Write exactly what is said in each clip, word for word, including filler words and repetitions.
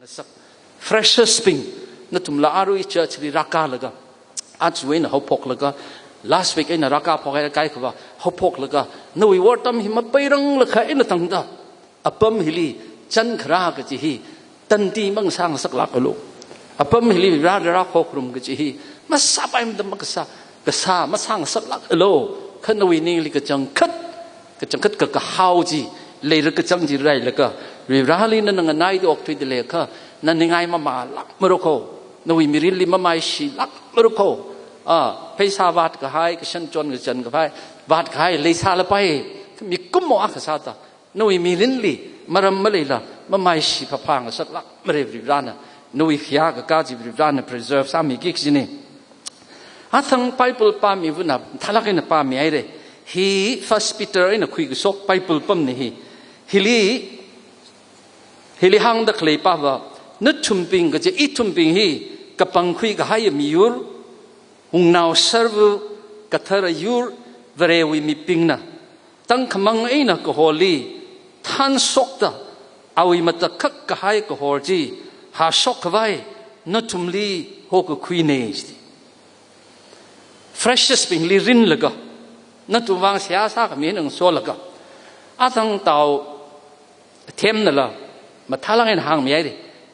Sak, freshers bing, nathumla arui church li rākalaga, aja eina haophoklaga, last week eina rākaphok haira kaikhava, haophoklaga, nawui wortam hi mapairanglakha eina tangda, apam hili chānkharā kaji hi tandi mangasāngasaklākalu. Apam hili rāra rākhokharum kaji hi masāpaimada makasā, kasā masāngasaklākalu. Kha nawui ningli kachangkhat, kachangkhat kakahao chi, leira kachang chi rālaga, Varivarāli nana nganai da okthuida leiakha, na ningai mamālākmara ko, nawui mirinli mamaishilākmara ko. A, pheisā vātkahai, kashan chon kachan khavai, vātkahai leisālapai, mikumo akha sāda, nawui mirinli maram maleila mamaishi phāphāngasaklākmara Varivarāna, nawui khayā kakā chi Varivarāna preserve sāmiki kajina. Athang Bible pāmivana, mathālāk eina pāmihaira. Hi First Peter eina khuikashok Bible pamna hi. Hili, hili hāngda khalei pava, nathumbing kaje ithumbing hi kapangkhui kahaiya miyur, wungnao sarva, kathara yur, Varewui mibingna tangkhamang eina kahorli thanshokta, awui matakhak kahai kahor chi hāshok khavai nathumli hokakhuina. Freshers bingli rinlaga, nathumvang seihā sākhami ngasolaga, athang tao themnala mathālāk eina hāngmihaira.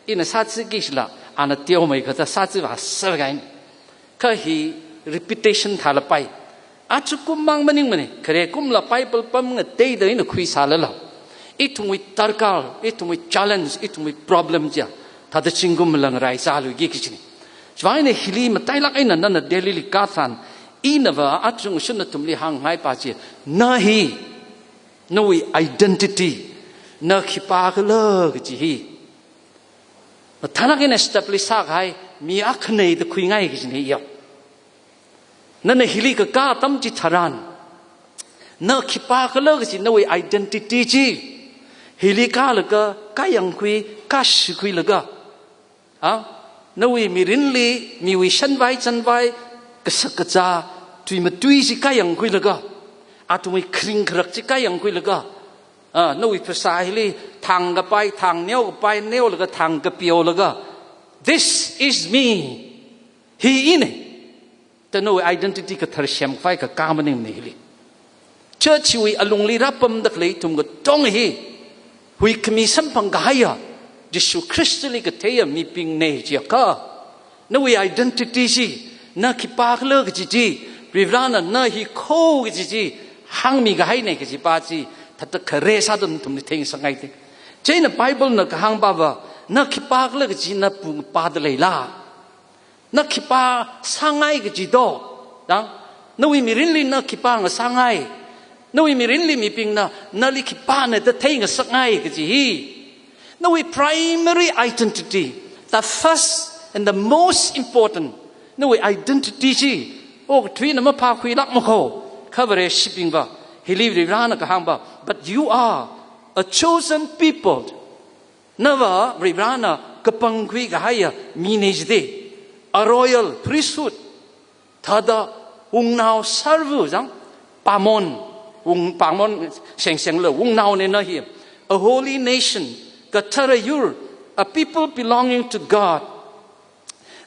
Ina sāchiki kajila, ana teomeikha sāchiva sākahaina. Kha hi repetition thālapai. Aja kummang maningmana, khare kumla Bible pam ngateida ina khuisālala, ithumwui darkar, ithumwui challenge, ithumwui problem chiya thāda zingkum malang rai sāluiki kajina. Chivang eina hili matailāk eina nana Delhili kathan, inava aja ngashan nathumli hāngngai pa chi, na hi, nawui identity, na khipākhala kaji hi mathālāk eina establish sākahai mi akhana da khuingai kajina ya. Nana hili kakā atam chitharan, na khipākhala kaji nawui identity chi hili kālaga, kāyangkhui, kāshikhuilaga, a, nawui mirinli miwui shanvai chanvai, kashak kazā, tui matui chi kāyangkhuilaga, athumwui kharing kharak chi kāyangkhuilaga, a, nawui phasā hili thang kapai, thang neo kapai, neolaga thang kapeolaga, "This is me. Hi ina," da nawui identity kathar semkhavai kakā maningmana hili. Church wui alungli rāpamda khalei ithum katonga hi huikhami samphang kahaiya, Jishu Khristali katheiya mibingna chiakha, nawui identity chi, na khipākhala kaji chi, Varivarāna na hi kho kaji chi hāngmi kahaina kaji pa chi, thāda khare sāda nathumli theingasakngaida. Chieina Bible na kahāng pava, na khipākhala kaji na pung pāda leila? Na khipā sāngai kaji do, dang, nawui mirinli na khipā ngasāngai, nawui mirinli mibingna nali khipāna da theingasakngai kaji hi, nawui primary identity, the first and the most important, nawui identity chi okathuina maphākhuilākma kho. Kha Vareshibingva, hili Varivarāna kahāngva, "But you are a chosen people." Nava Varivarāna kapangkhui kahaiya mina jida, a royal priesthood, thāda wungnao sārva jang, pāngmon, wung pāngmon sengsengla wungnaona na hi, a holy nation, kathara yur, a people belonging to God,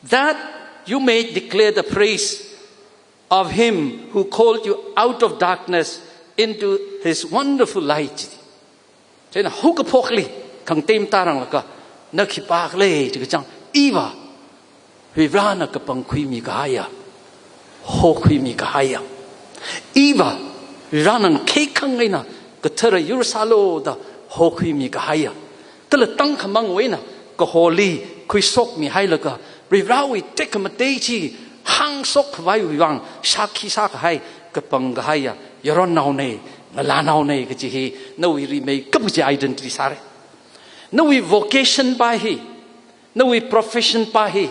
that you may declare the praise of him who called you out of darkness into his wonderful light. Chieina haokaphokli khangatei matāranglakha, na khipākhala chi kachang, iva Varivarāna kapangkhuimi kahaiya, hokhuimi kahaiya, iva Varivarāna ngakheikhang eina kathara yur sālu da hokhuimi kahaiya, kala tangkhamangwui eina kahorli khuishokmihailaga, Varivarāwui tekhamatei chi hāngshok khavaiwui vang shākhi sākahai, kapang kahaiya yaronnaona, ngalānaona kaji hi nawui rimeikap kaji identity sāra. Nawui vocation pa hi, nawui profession pa hi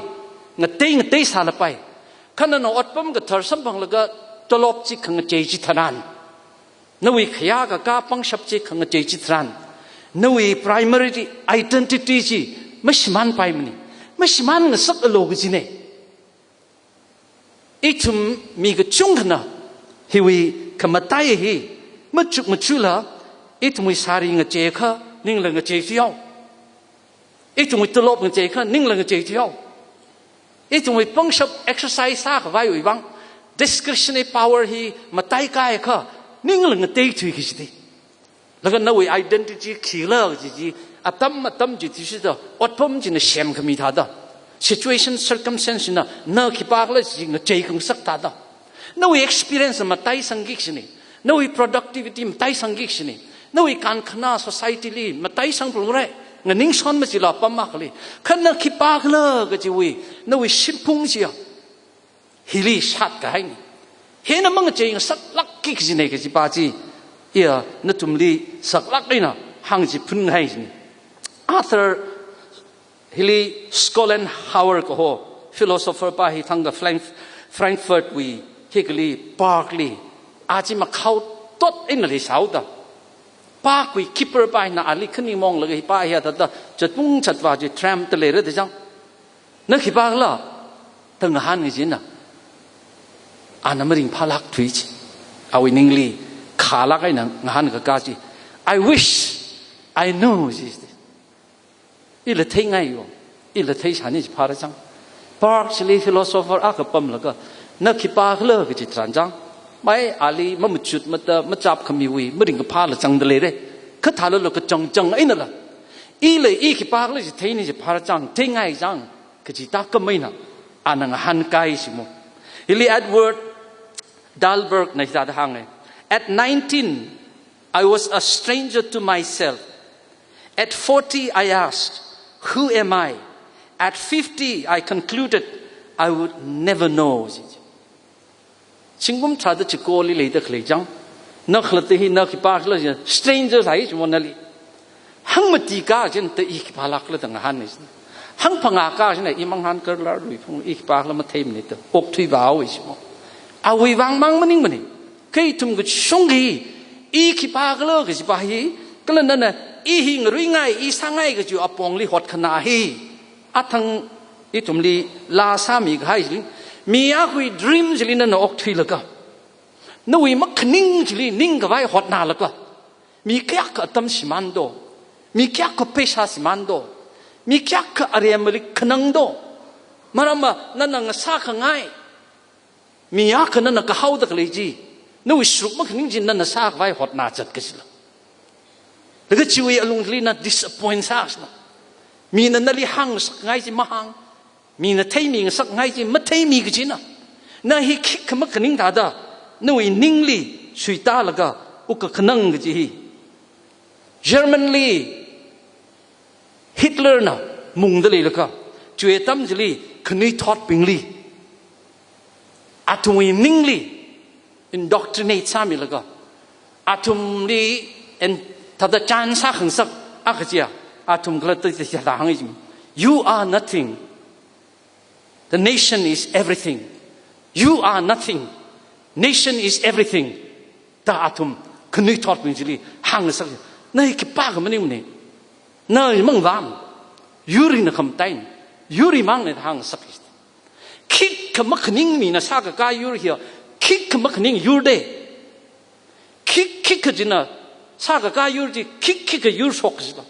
ngatei ngatei sālapai. Kha nana otpam kathar samphanglaga tolop chi khangachei chitharan, nawui khayā kakā pangshap chi khangachei chitharan, nawui primary identity chi mashimānpaimana. Mashimānngasakalu kajina. Ithum mi kachungkhana hiwui khamataiya hi machuk machula, ithumwui sāri ngacheiakha ningla ngachei siyao. Ithumwui tolop ngacheikha, ningla ngachei thuihao. Ithumwui pangshap exercise sākhavaiwui vang, discretionary power hi mataikaiakha, ningla ngatei thuiki kajida. Laga nawui identity khila kaji chi, atam atam chi thishida, otpam china semkhami thāda, situation, circumstance china na khipākhala chi ngachei khangasak thāda. Nawui experience mataisangki kajina, nawui productivity mataisangki kajina, nawui kankhana society li mataisang phalungra, nganingson machila apam akhali. Kha na khipākhala kajiwui, nawui shimphung chiya hili shatkahaina. Hina mangachei ngasaklākki kajina kajipa chi, iya nathumli saklāk eina hāngchiphunngai kajina. Arthur, hili Schopenhauer kaho philosopher pa hi thangkha Frank-, Frankfurt wui hikali park li, a chi makhao tot eina leisāhaoda, park wui keeper pa hina ali khaning monglaga hipa hiya thāda chatpung chatva chi tramp da leira da chang. Na khipākhala da ngahān kajina, ana maringphālāk thuiki kaji. Awui ningli khalāk eina ngahānkaka chi, "I wish I knew," ji. Ila theingai yo, ila theishāni ji phāra chang. Park chili philosopher akha pamlaga, "Na khipākhala?" kaji tharan chang, mai ali mamachut mata machap khamiwui maringkaphāla changda leira. Kha thālala kachangchang einala, ila i khipākhala chi theini ji phāra chang, theingai chang, kaji thākhameina ana ngahānkai shimo. Hili Edward Dahlberg na hithāda hānga. "At nineteen, I was a stranger to myself. At forty, I asked, 'Who am I?' At fifty, I concluded I would never know." Zingkum tharāda chikoli leida khalei chang, na khalatta hi na khipākhala chi stranger sāi shimo nali. Hāngmatika kajina, "I khipālākhala?" da ngahānna. Hāngphangaka kajina, "I manghan karlar lui phung, i khipākhala matheimana," da okthuiva haowa shimo. Awui vang mang maningmana. Kha ithum kachungkha hi, "I khipākhala?" kajipa hi, kala nana, "I hi ngaruingai, i sāngai," kaji apongli hotkhana hi, athang ithumli laa sāmikahai chili, mi akhawui dream chili nana okthuilaga, nawui makhaning chili ningkhavai hotnalaga, mi kayākha atam shimānda, mi kayākha paisa shimānda, mi kayākha aremali khanangda, maramva nana ngasākhangai, mi akha nana kahaoda khalei chi, nawui sharuk makhaning chi nana sākhavai hotnazat kajila. Laga chiwui alungli na disappoint sāsāna. Mina nali hāngngasakngai chi mahāng, mina theimingasakngai chi matheimi kajina. Na hi khikha makhaning thāda, nawui ningli suitālaga wukkhanang kaji hi. German li Hitler na mungda leilaga, chiwui atam chili khanuithotbingli, athumwui ningli indoctrinate sāmilaga, athumli en thāda chance sākhangasak akha chiya, athum khalatta chi thāda hānga ji, "You are nothing. The nation is everything. You are nothing. Nation is everything," da athum khanuithotbing chili hāngngasak. Na hi khipākha maningmana. Na hi mangvāmana. Yur hina khamataina. Yur hi mangna da hāngngasak. Khikha makhaning mina sākakā yur hiya, khikha makhaning yur da. Khik, khikha china sākakā yur chi, khik, khikha yur shok kajila.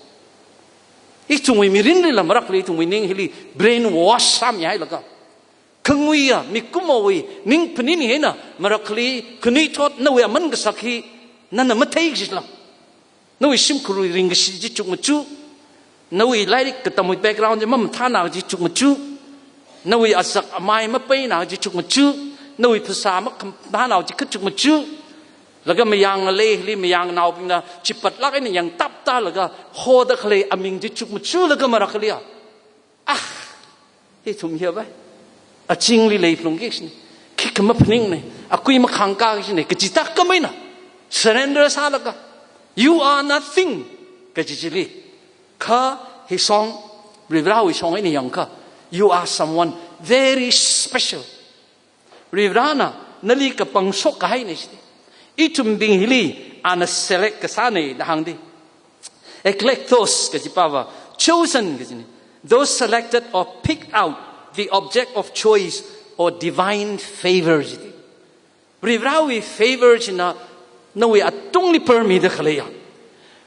Ithumwui mirinlila marakli ithumwui ning hili brainwash sāmihailaga, khanguiya mikumowui ning phaning hina marakli khanuithot nawui aman kasak hi nana mathei kajila. Nawui shimkhurwui ringkashi chi chukmaja, nawui lairik katamwui background chi mamathāna chi chukmaja, nawui azak amai mapeina chi chukmaja, nawui phasā makhamathāna chi kha chukmaja, laga mayang ngalei hili mayangnaobingna chipatlāk eina yangtaptālaga hoda khalei aming chi chukmajalaga marakliya, ah, ithum hiya vai, azingli leiphalungki kajina, khikha maphaningmana, akui makhāngka kajina, kaji thākhameina surrender sālaga, "You are nothing," kaji chili. Kha hi shong, Varivarāwui shong eina yangakha, "You are someone very special." Varivarāna nali kapangshok kahaina shida. Ithumbing hili ana select kasāna da hāngda. Eklektos kajipa va chosen kajina. Those selected or picked out, the object of choice or divine favor jida. Varivarāwui favor china nawui atungli permida khaleiya,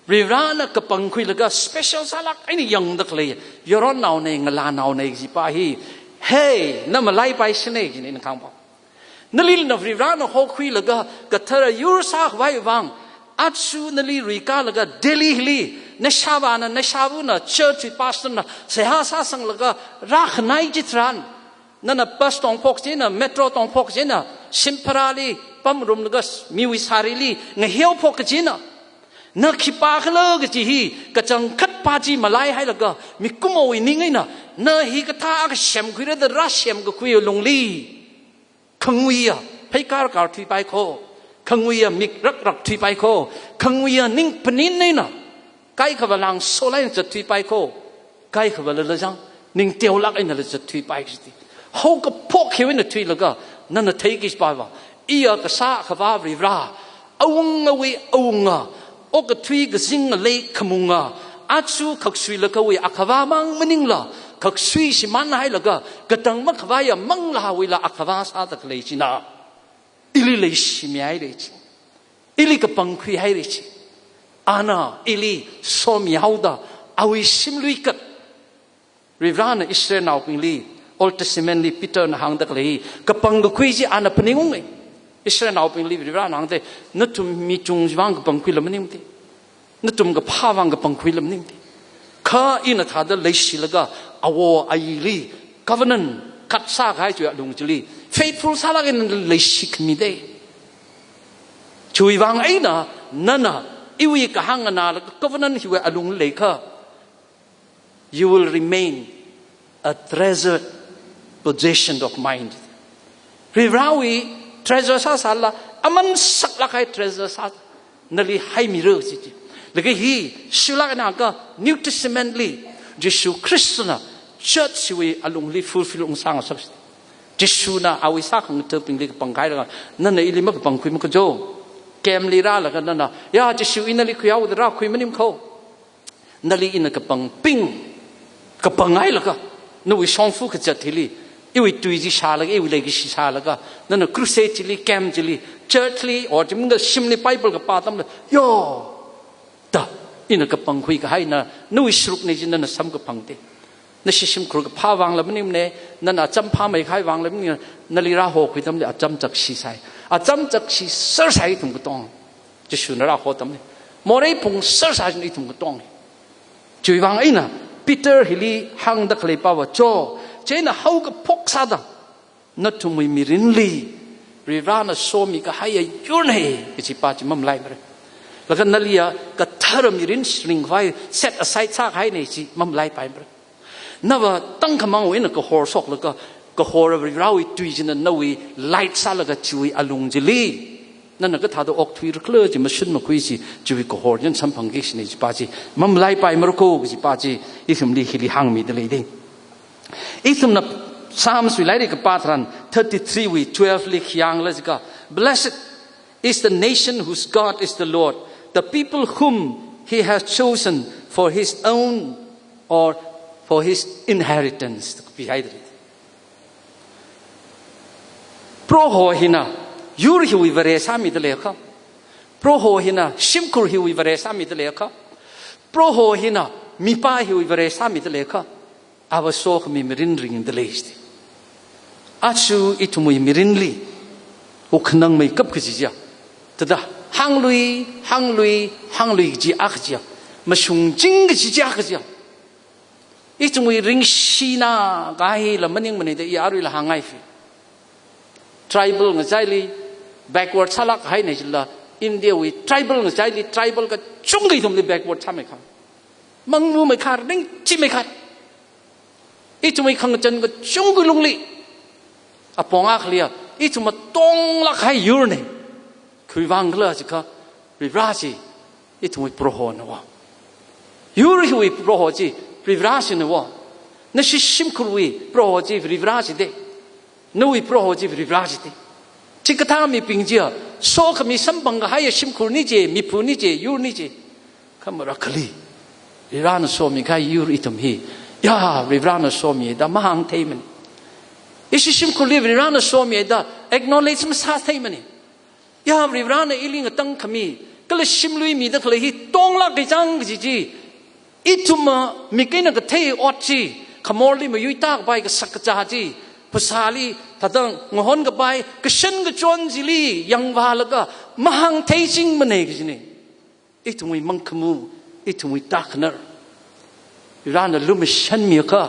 Varivarana kapangkhuilaga special sālāk eina yangda khalei, yaronnao nei, ngalānao nei kaji pa hi, hey, na malaipaishina kajina ina kahāng pa. Nalila Varivarana hokhuilaga kathara yur sākhavai vang, aja nali ruikālaga Delhi hili, nashāvāna, nashāvana, church pastor na seihā sāsanglaga rākhanai chitharan, nana bus tongphok china, metro tongphok china, shim bharali pamrumlaga miwui sārili ngaheophok kajina. Na khipākhala kaji hi kachangkhat pa chi malaihailaga, mikumowui ning eina, na hikathā akha semkhuira da rāsemkakhui alungli, khanguiya pheikar kar thuipai kho, khanguiya mik rakrak thuipai kho, khanguiya ning phaning eina kaikhava lāngsola eina zatthuipai kho, kaikhavala lajang ning teolāk einala zatthuipai kajiti. Haokaphok hiwui eina thuilaga, nana theiki kaji pa va, iya kasā Akhava Varivara, awungawui awunga, okathui kazing ngalei khamunga, aja khaksuilakhawui Akhava mang maningla, khaksui shimānhailaga, katang makhavaiya manglāwuila Akhava sāda khalei china, ili leishimihaira chi. Ili kapangkhuihaira chi. Ana ili somihaoda, awui shimluikat. Varivarana Israelnaobingli, Old Testament li Peterna hāngda khalei, kapangkakhui chi ana phaningunga. Israelnaobingli Varivarana hāngda, nathum mi chung chivang kapangkhuila maningmati. Nathum kaphāvang kapangkhuila maningmati. Kha ina thāda leishilaga, awo ayili covenant cut sākahai chiwui alung chili faithful sālāk eina leishi khamida. Chiwui vang eina, nana iwui kahāng nganālaga covenant hiwui alung leikha, you will remain a treasured possession of mine. Varivarawui treasure sāsāla, aman saklāk kahai treasure sā, nali haimira kaji chi. Laga hi, shuilāk eina ka New Testament li, Jishu Khristana church wui alungli fulfill ungsāngasak. Jishuna awui sākhangathabingli kapanghailaga, nana ili makapangkhui makajo. Camp li rālaga nana, ya, Jishu ina nali khuihaoda rākhui maning kho. Nali ina kapangping, kapanghailaga, nawui shongfa kazat hili, iwui tui chi shālaga, iwui leikashi shālaga, nana crusade chili, camp chili, church li, or chimangda shimli Bible kapā atamla, yo, da, ina kapangkhui kahaina, nawui sharukna chi nana samkaphangda. Nashi shimkhur kaphā vangla maningmana, nana acham phāmeikahai vangla maningmana, nali rāhokhui atamli acham chakshi sāi. Acham chakshi sāsai ithum katong. Jishuna rāho atamli. Morei phungsāsai ithum katong. Chiwui vang eina Peter hili hāngda khalei pa va cho, chieina haokaphok sāda, nathumwui mirinli Varivarana somikahaiya yurna kaji pa chi mamalaimara. Laga naliya kathara mirin ringkhavai set aside sākahaina chi mamalaipaimara. Nava tangkhamangwui eina kahor shoklaga, kahor Varivarawui tui china nawui light sālaga chiwui alung chili, nana kathāda okthuirakhala chi mashun makhui chi, chiwui kahor china samphangki kajina chi pa chi mamalaipaimara ko kaji pa chi, ithumli hili hāngmida leida. Ithumna Psalms wui lairik kapā tharan thirty-three wui twelve li khi hāngla jiakha, "Blessed is the nation whose God is the Lord, the people whom he has chosen for his own or for his inheritance." Kapihaida lei. Proho hina yur hiwui Vare sāmida leiakha, Proho hina shimkhur hiwui Vare sāmida leiakha, Proho hina mipā hiwui Vare sāmida leiakha, ava sokhami mirin ringda lei jida. Aja ithumwui mirinli, wukhanang meikap kaji chiya, thāda hānglui, hānglui, hānglui kaji akha chiya, mashungching kaji chi akha chiya, ithumwui ringshina kahai la maningmana da i aruila hāngngai fi. Tribal ngachaili backward sālāk kahaina chila, India wui tribal ngachaili tribal kachungkha ithumli backward sāmeikha. Mangmumeikha, ringchimeikha. Ithumwui khangachān kachungkha lungli, apong akhaliya, ithum atonglāk kahai yurna. Khiwuivang khala jiakha, Varivara chi ithumwui Prohona wo. Yur hiwui Proho chi Varivara china wo. Nashi shimkhurwui Proho chi Varivara chida. Nawui Proho chi Varivara chida. Chikathā mibing chiya, sokhami samphang kahaiya shimkhurna chi, mipuna chi, yurna chi. Kha marakhali, Varivarana somikahai yur ithum hi, ya, Varivarana somi da mahāngtheimana. Ishi shimkhurli Varivarana somi da acknowledge masātheimana. Ya, Varivarana ili ngatangkhami, Kala shimlui mida khalei hi tonglāk kachang kaji chi, ithumna mik eina kathei ot chi, khamorli mayuitā kapai kasak kazā chi, phasāli thāda ngahon kapai kashan kachon chili yangvālaga mahāngtheichingmana kajina. Ithumwui mangkhamu, ithumwui tākhanar, Varena lumashanmiakha,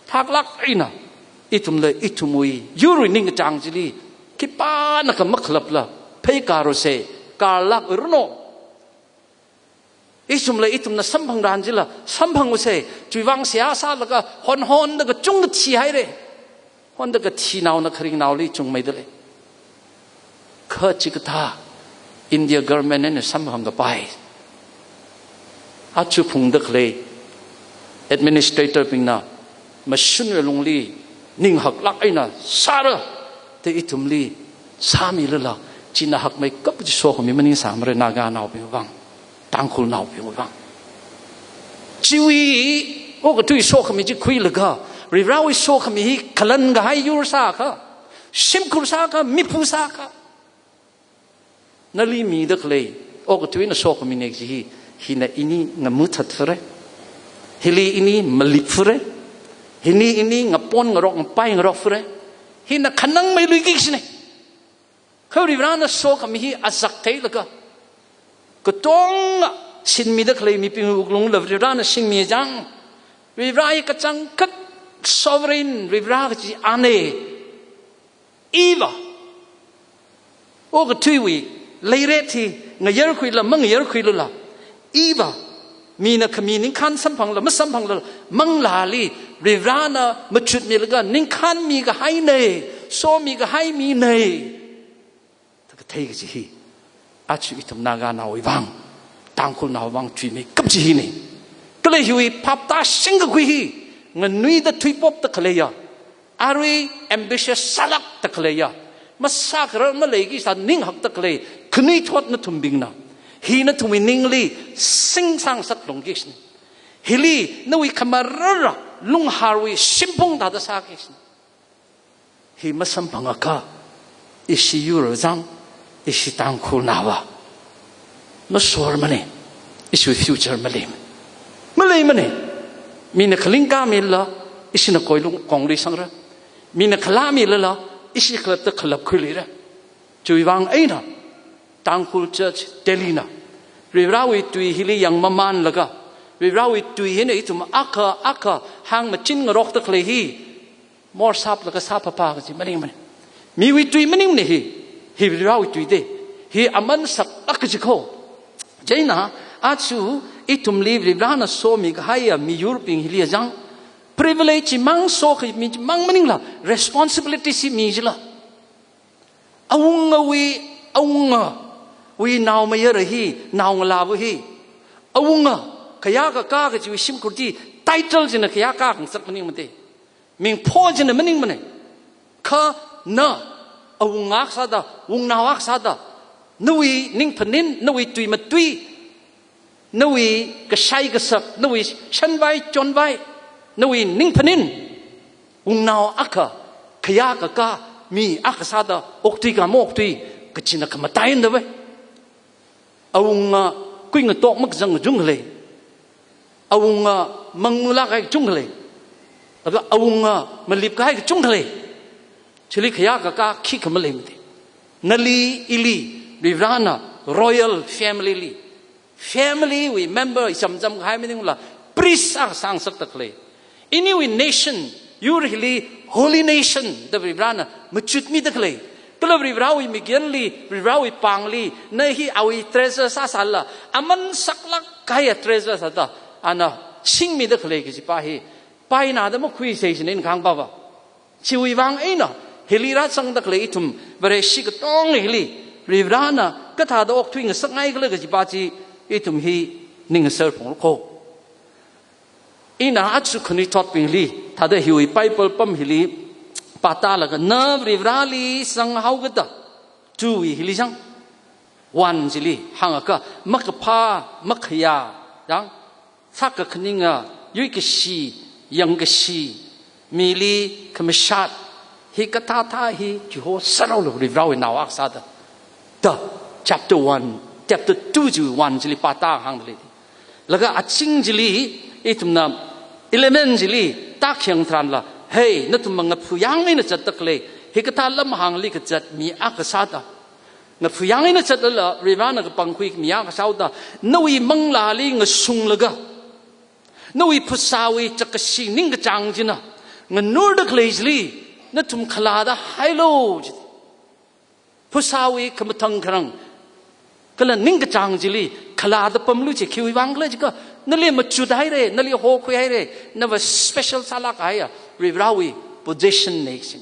thaklāk eina ithumla ithumwui yurwui ningkachāng chili khipānakha makhalapla pheikārosa, kārlākranu. Ithumla ithumna samphangran chila samphangsa, chiwui vang seihā sālaga honhonda kachungkha thihaira. Honda kathinaona kharingnaoli chungmeida lei. Kha chikathā India government eina samphang kapai, aja phungda khalei administrator bingna mashunwui lungli ning haklāk eina sāra da ithumli sāmilala, china hakmeikap kaji sokhami maningsāmara Naganaobingwui vang, Tangkhulnaobingwui vang. Chiwui okathui sokhami chi khuilaga, Varivarawui sokhami hi khalan kahai yur sākha, shimkhur sākha, miphu sākha, nali mida khalei okathuina sokhamina kaji hi, hina ini ngamuthatfara. Hili ini malipfara. Hili ini ngapon ngarok ngapai ngarokfara. Hina khanangmeiluiki kajina. Kha Varivarana sokhami hi azak theilaga, katonga singmida khalei mibingwui wuklungla Varivarana singmi chang. Varivara hi kachangkhat sovereign Varivara kaji ana. Iva, okathuiwui leiret hi ngayarkhuila mangayarkhuilala, iva, mina khami ningkhān samphangla masamphangla, manglāli Varivarana machutmilaga ningkhānmi kahaina, somikahai mina da kathei kaji hi, aja ithum Naganaowui vang, Tangkhulnaowui vang chuimeikap chi hina. Kala hiwui phaptāshing kakhui hi, nganuida thuipopda khaleiya, arui ambitious sālākda khaleiya, masākharar maleiki sā ninghakda khalei khanuithot nathumbingna, hi nathumwui ningli singsāngasak lungki kajina. Hili nawui khamarara lungharwui shimphung thāda sāki kajina. Hi masamphangakha, ishi yur chang, ishi Tangkhulnaova masormana, ishi future maleimana. Maleimana. Mina khaling kāmilala, ishina koilung kongli sangra. Mina khalāmilala, ishi khalatta khalap khuiluira. Chiwui vang eina Tangkhul Church Delhi na Varivarawui tui hili yangmamanlaga, Varivarawui tui hina ithum akha akha hāngmachin ngarokda khalei hi, morsāplaga sāphapha kaji maningmana. Miwui tui maningmana hi. Hi Varivarawui tui da. Hi aman saklāk kaji kho. Chieina, aja ithumli Varivarana somikahaiya miyurbing hiliya chang, privilege chimang sokhami chimang maningla, responsibility si mi jila. Awungawui, awungawui naomayara hi, naongalāva hi, awunga, khayākakā kajiwui shimkhur chi, title china khayākā khangasak maningmada. Mingpho china maningmana. Kha na awunga akha sāda, wungnao akha sāda, nawui ningphanin, nawui tuimatui, nawui kashai kasak, nawui shanvai chonvai, nawui ningphanin, wungnao akha, khayākakā mi akha sāda okthui kha maokthui kachina khamataina da vai. Awunga kuingatok makazang kachungkha lei. Awunga mangmulāk kahai kachungkha lei. Laga awunga malip kahai kachungkha lei. Chili khayākakā khikha maleimada. Nali ili Varivarana royal family li, family wui member ichamcham kahai maningla, priest akha sāngasakda khalei. Iniwui nation, yur hili holy nation da Varivarana machutmida khalei. Kala Varivarawui mikyanli, Varivarawui pāngli, na hi awui treasure sāsālala, aman saklāk kahaiya treasure sāda ana singmida khalei kajipa hi, painada makhuisa jina ina kahāngpava. Chiwui vang eina, hili rāzangda khalei ithum Vareshi katonga hili, Varivarana kathāda okthui ngasak ngaikhala kajipa chi, ithum hi ning ngasar phunglu kho. Ina aja khanuithotbingli, thāda hiwui Bible pam hili pātālaga, na Varivarali zanghaokida, two wui hili chang, one chili hāngakha, makaphā, makhayā, yang, sākakhaninga, yuikashi, yangkashi, mili khamashat, hikathāthā hi chihoserhaolu Varivarawui nao akha sāda. Da, chapter one, chapter two chi one chili pāta hāngda lei. Laga aching chili, ithumna eleven chili, tākhayang tharanla, "Hey, nathum mangaphu yang eina zatda khalei, hikathā lamhāngli kazat mi akha sāda. Ngaphu yang eina zatlala, Varivarana kapangkhui mi akha sāhaoda, nawui manglāli ngasunglaga, nawui phasāwui chākashi ningkachāng china nganurda khalei chili, nathum khalāda hailu," ji. Phasāwui khamathang kharang, kala ningkachāng chili khalāda pamlu chi khiwui vang khala jiakha, nali machut haira, nali hokhui haira, nava special sālāk kahaiya Varivarawui position nei sin.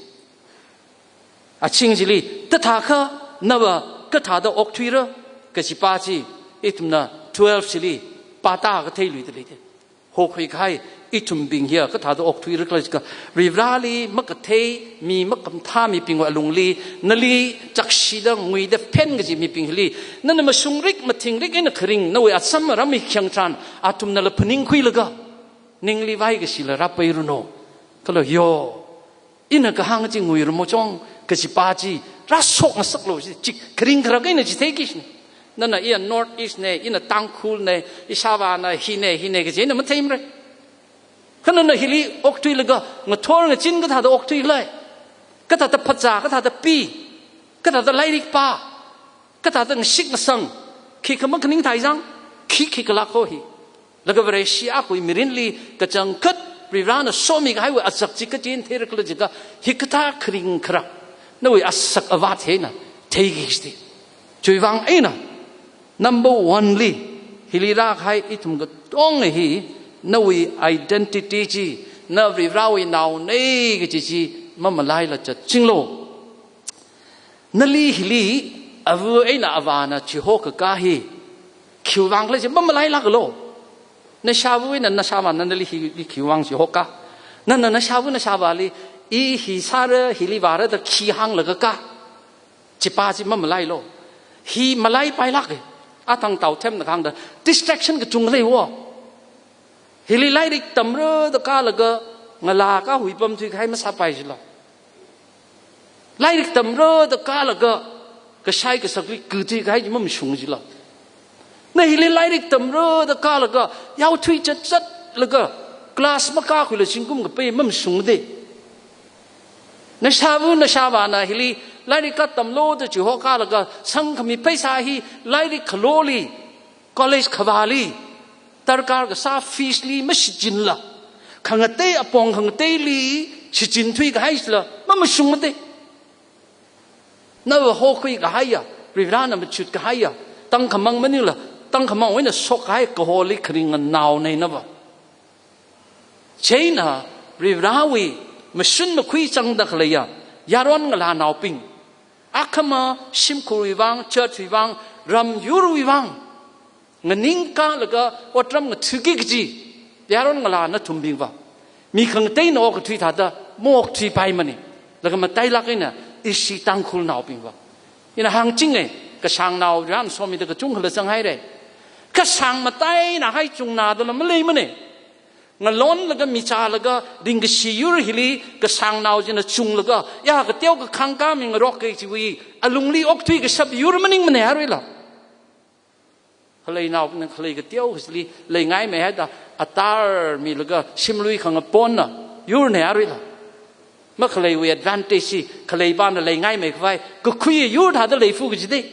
Aching chili, tathākha nava kathāda okthuira, kajipa chi, ithumna twelve chili pāta kathei luida lei te. Hokhui kahai ithumbing hiya kathāda okthuira khala jiakha, Varivarali makathei, mi makamathā mibingwui alungli, nali chākshida nguida phen kaji mibing hili, nana mashungrik mathingrik eina kharing, nawui asam aram hi khayang tharan, athumnala phaningkhuilaga, ningli vaikashila rāpairanu. Kala yo, ina kahāng chi nguiramo chong, kajipa chi rāshok ngasaklu chi, chi kharing kharak eina chitheiki sin. Nana iya North East na, ina Tangkhul na, ishāvāna hina, hina kaji ina matheimara. Kha nana hili okthuilaga, ngathor ngachin kathāda okthui khala, kathāda phazā, kathāda pi, kathāda lairik pā, kathāda ngashik ngasang, khikha makhaning thai zang, khi khikhala kho hi. Laga Vareshi akhawui mirinli kachangkhat Varivarana somi kahaiwui azak chi kachin theira khala jiakha, hikathā kharing kharak, nawui asak avāt hi eina theiki kajite. Chiwui vang eina, number one li, hili rākahai ithum katonga hi, nawui identity chi, na Varivarawui naona kaji chi, mamalaila chatchinglu. Nali hili, ava eina avāna chihokaka hi, khiwui vang khala chi mamalailākalu. Nashāva eina nashāvāna nali hili khiwui vang chihoka. Nana nashāva nashāvāli, i hi sāra, hili vāra da khi hānglaga ka, chipa chi mamalailu. Hi malaipailāka. Athang tao themna kahāngda, distraction kachungkha leiwo. Hili lairik tamra da kālaga, ngalā kahui pamthui kahai masāpai jila. Lairik tamra da kālaga, kashai kasakli kathui kahai chi mamashung jila. Na hili lairik tamra da kālaga, yaothui chatsatlaga, class makākhuila zingkum kapai mamashung de. Nashāva nashāvāna hili lairik katamlu da chihokalaga, sangkhami pheisā hi lairik khaloli, college khavāli, darkar kasā fees li mashichinla, khangatei apong khangateili shichinthui kahai sila, mamashungmade. Nava hokhui kahaiya, Varivarana machut kahaiya, tangkhamang maningla, tangkhamangwui eina shok kahai kaholi kharing nganaona nava. Chieina Varivarawui mashun makhui zangda khaleiya, yaron ngalānaobing, akhama shimkhurwui vang, church wui vang, ram yurwui vang, nganingkalaga otram ngathuki kaji, yaron ngalā nathumbingva, mi khangateina okathui thāda maokthuipaimane. Laga matailāk eina ishi Tangkhulnaobingva, ina hāngchinge, kashāngnao ran somida kachungkhala zanghaire. Kashāng mataina hai chungnadala maleimane. Ngalonlaga michālaga ringkashi yur hili kashāngnao china chunglaga, ya kateo kakhang kami ngarok kaji chiwui alungli okthui kashap yur maningmane aruila. Khaleinaobingna khalei kateo kachili leingaimei haida, atar milaga shimlui khangaponna yurne aruila. Makhaleiwui advantage chi khaleipana leingaimei khavai kakhui yur thāda leifu kajide.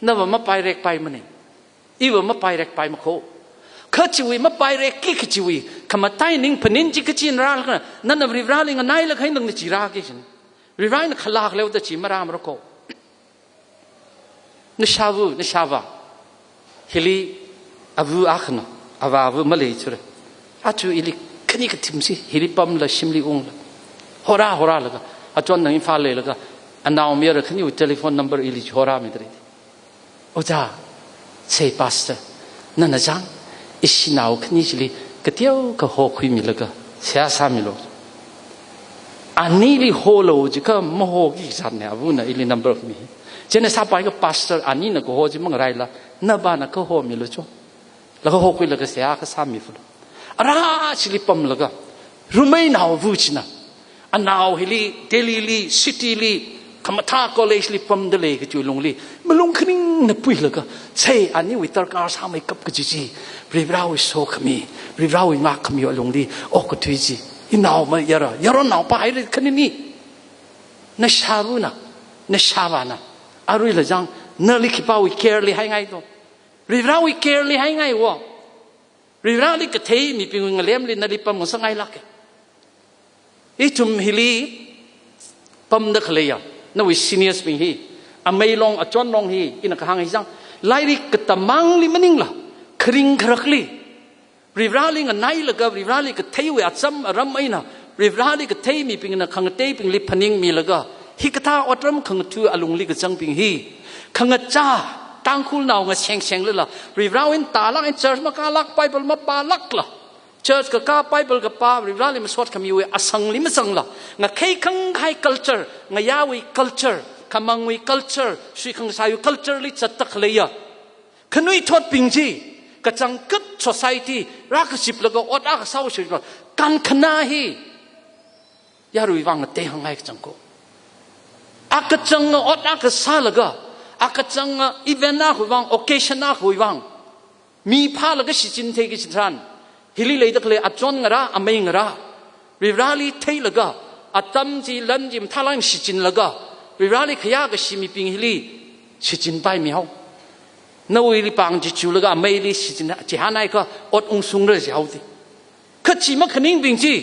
Nava mapairekpaimane. Iva mapairekpaimakho. Kha chiwui mapairekki kachiwui khamatai ningphanin chi kachin rālaga, nana Varivarali nganailaga hainangna chi rāki jin. Varivarana khalak leoda chi marāmarakho. Nashāva, nashāvā. Hili ava akhana, avāva maleichura. Achu ili khani kathim si, hili pamla shimli ungla. Hora, horalaga, achon nang Imphal leilaga, anaomayara khaniwui telephone number ili chihorāmidalei. Ojā, sei pastor, nana zang, ishinao khani chili kateo kahokhuimilaga, seihā sāmilu. Anili holu jiakha mahoki zatne, avana ili number mi. Chieina sāpaika pastor anina kaho chi mangaraila, navana kahomilu cho. Laga hokhuilaga seihā kasāmifalu. Ara chili pamlaga, Rumeinao ava china, anao hili, Delhi li, city li, khamathā college li pamdalei kachiwui lungli, malung khaning na puilaga, chei aniwui darkar sāmeikap kaji chi, Varivarawui sokhami, Varivarawui ngākkhami alungli okkathui chi, inao mayara, yaronnaopa haira khanini. Nashāvana, nashāvāna, aruila chang, nali khipāwui care li haingai to? Varivarawui care li haingai wo. Varivarali kathei mibingwui ngalemli nali pamngasakngailāka. Ithum hili pamda khaleiya, nawui seniors bing hi, amei long, achon long hi, ina kahāng hi chang, lairik katamangli maningla, kharing kharakli, Varivarali nganailaga, Varivarali katheiwui acham aram eina, Varivarali kathei mibingna khangateibingli phaningmilaga, hikathā otram khangatha alungli kazangbing hi, khangachā Tangkhulnao ngasengsenglala, Varivarawui eina tālāk eina church makālāk, Bible mapālākla, church kakā, Bible kapā, Varivarali masot khamiwui asangli mazangla, ngakhei khangkhai culture, ngayāwui culture, khamangwui culture, sui khangasaiwui culture li zatda khaleiya khanuithotbing chi, kachangkhat society rākaziplaga ot akha sāhaoshila, kankhanā hi yaruiwui vang ngatei hāngngai kachang ko. Akachanga ot akha sālaga, akachanga event akhawui vang, occasion akhawui vang, mi phālaga shichin theiki chitharan, hili leida khalei achon ngarā, amei ngarā, Varivarali theilaga, atam chi lan chi mathālāk eina shichinlaga, Varivarali khayā kashi mibing hili shichinpaimihao. Nawuili pāng chi chulaga ameili shichin chihānhaiakha ot ungshungra jihaoda. Kha chi makhaningbing chi,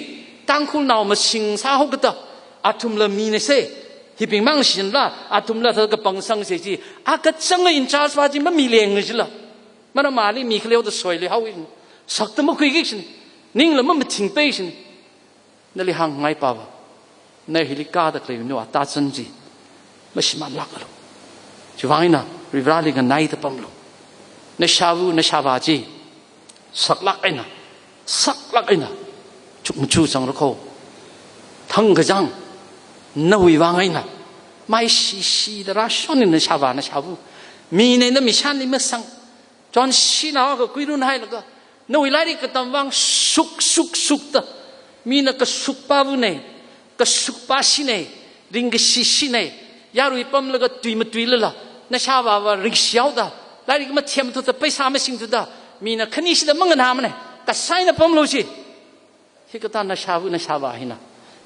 Tangkhulnao masing sāhaokada, athumla minase, hibingmang shinla, athumla thāda kapangsangsei chi, akachanga in charge pa chi mamileng jila, maram ali mi khaleoda soiluihaowa, sakda makhuiki kachina, ningla mamathingpai kachina. Nali hāngngai pava, na hili kāda khalei nawui atazan chi mashimānlākalu. Chiwui vang eina Varivarali nganaida pamlu. Nashāva, nashāvā chi saklāk eina, saklāk eina chukmajā zangra ko. Thangkachang nawui vang eina maishishida rāshon eina nashāvā, nashāva, mina namishanli masang, chonshina akha kuirun hailaga, nawui lairik katam vang suk, suk, sukda, mina kasukpavana, kasukpashina, ringkashishina, yarui pamlaga tui matuilala, nashāvāva ringshihaoda, lairik mathem thuda, paisa masing thuda, mina khanishida manganāmana, kasā eina pamlu chi. Hikathā nashāva, nashāvā hina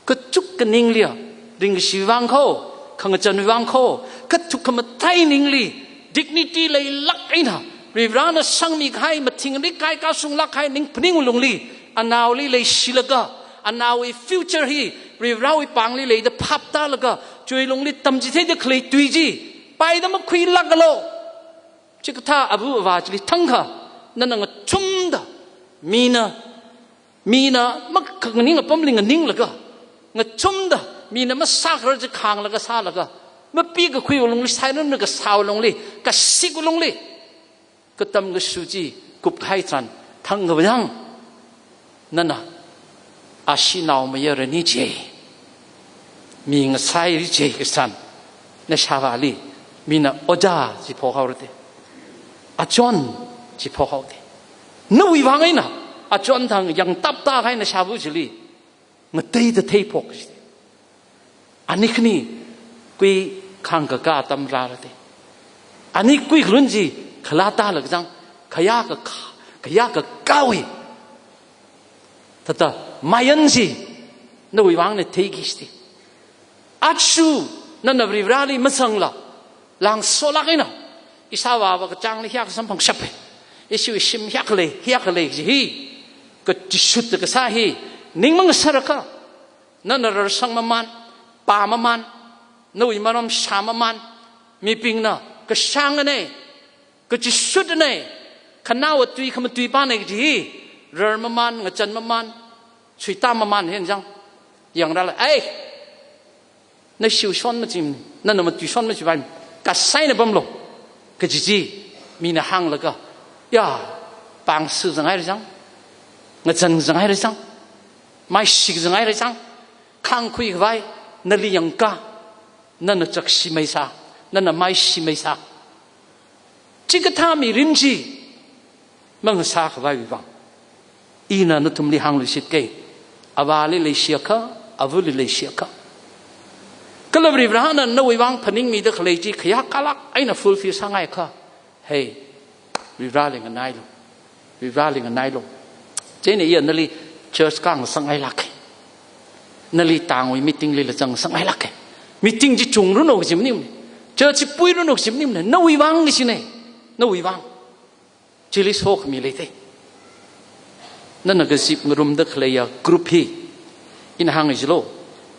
kachuk kaningli, ringkashi vang ko, khangazan vang ko, kathuk khamathā ningli, dignity leilāk eina, Varivarana sangmikahai, mathingrik kahai, kashunglāk kahai, ning phaning lungli, anaoli leishilaga, anaowui future hi Varivarawui pāngli leida phaptālaga, chiwui lungli tamchitheida khalei tui chi paida makhuilākalu. Chikathā ava avā chili thangkha, nana ngachumda, mina, mina makhanganing apamli nganinglaga, ngachumda, mina masākharar chi khānglaga sālaga, mapikakhui lungli, sainunna kasā lungli, kasik lungli, katam kashu chi kupkahai tharan, thangkha vayang, nana ashee naomayarana chi, mi ngasaira chi kasān, nashāvāli mina ojā chi phokhaora da, achon chi phokhaora da. Nawui vang eina achon thang yangtaptākahai nashāva chili ngateida theiphok chi. Ani khani kui khangkakā atam rāra da. Ani kuikhalun chi khalātālāk chang, khayā kakā, khayā kakāwui thāda mayan chi nawui vang eina theiki shiti. Aja nana Varivarali mazangla, langsolāk eina, ishāvāva kachāngli hiyākha samphangshapa, ishiwui shim hiyākha lei, hiyākha lei kaji hi, kachishut kasā hi ning mangasarakha, nana rarsang mamān, pā mamān, nawui maram shā mamān, mibingna kashāngana, kachishutna, khanaowa tui khamatuipana kaji hi, rar mamān, ngazan mamān, suitā mamān hi chang, yangrāla, ei, nashiwui shon machimana, nana matuishon machipaimana, kasā eina pamlu kaji chi mina hānglaga, ya, pāngsi zanghaira chang, ngazan zanghaira chang, maishik zanghaira chang, khangkhui khavai nali yangkā, nana chakshi maisā, nana maishi maisā. Chikathā mirin chi mangasā khavaiwui vang, ina nathumli hāngluishitka, avāli leishiakha, avali leishiakha, kala Varivarana nawui vang phaningmida khalei chi khayākalāk eina fulfill sāngaiakha, Hey, Varivarali nganailu. Varivarali nganailu. Chieina iya nali church khangasak ngailāka. Nali tangwui meeting lila zangasak ngailāka. Meeting chi chungranu kaji maningmana. Church chi puiranu kaji maningmana. Nawui vang kajina. Nawui vang. Chili sokhami leida. Nana kazip ngarumda khaleiya group hi. Ina hānga jilo.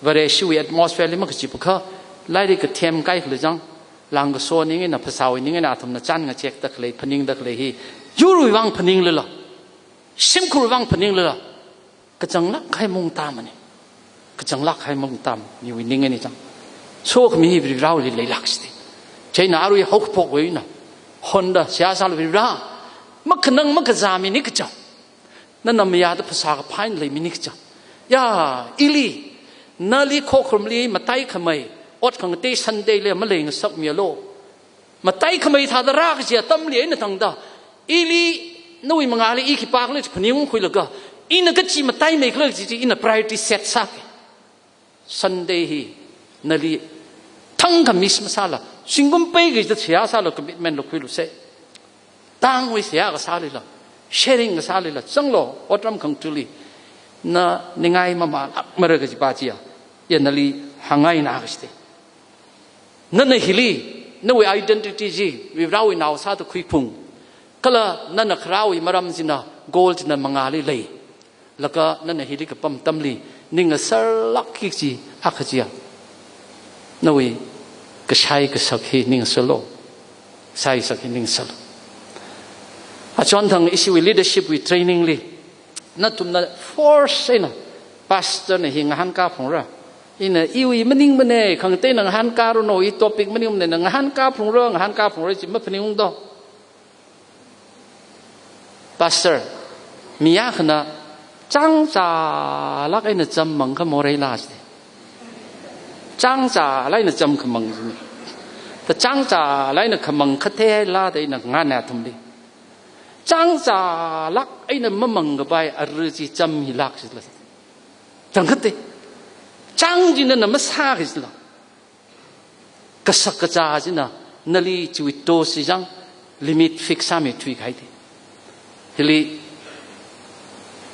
Vareshiwui atmosphere li makazipakha. Lairik kathem kaikhala chang. Langkaso ning eina phasāwui ning eina athumna chān ngachekda khalei, phaningda khalei hi. Yurwui vang phaninglala. Shimkhurwui vang phaninglala. Kachanglāk kahai maung tamana. Kachanglāk kahai maung tam, miwui ning eina chang. Sokhami hi Varivarali leilāk sida. Chieina arui haokaphok eina honda seihā sālu Varivara. Makhanang makazā mi ni kaja. Nana mayāda phasā kaphā eina lei mi ni kaja. Ya, ili, nali khokharumli mataikhamei, ot khangatei Sunday li maleingasakmialu. Mataikhamei thāda rā kaji atamli eina tangda. Ili nawui mangāli i khipākhala chi phaningungkhuilaga. Ina kachi mataimeikhala chi chi ina priority set sāka. Sunday hi nali thangkha miss masāla. Zingkum peikida seihā sāla commitment la khuilusa. Tangwui seihā kasālila. Sharing kasālila. Zanglu otram khangatuli. Na ningai mamalākmara kajipa chiya. Iya nali hāngngaina kajida. Nana hili, nawui identity chi, Varivarawui nao sāda khuiphung. Kala nana kharāwui maram china, goal china mangāli lei. Laga nana hili kapam atamli, ning ngasarlākki kaji, akha chiya. Nawui kashai kasak hi ning ngasalu. Shaisak hi ning ngasalu. Achonthang ishiwui leadership wui training li. Nathumna force eina, pastor na hi ngahānkā phungra. Ina iwui maningmana, khangateina ngahānkāranu, i topic maningmana, ngahānkā phungra, ngahānkā phungra, chi maphaningungdo. Pastor, mi akhana, chāngchālāk eina cham mangkha moreila sida. Chāngchālāk eina cham khamang sida. Ta chāngchālāk eina khamang kathei lada ina ngana athumli. Chāngchālāk eina mamang kapai arui chi cham hilāk sila. Chang kate. Chāng china na masā kajila. Kasak kazā china nali chiwui to sijang limit fix sāmi thuikahaida. Hili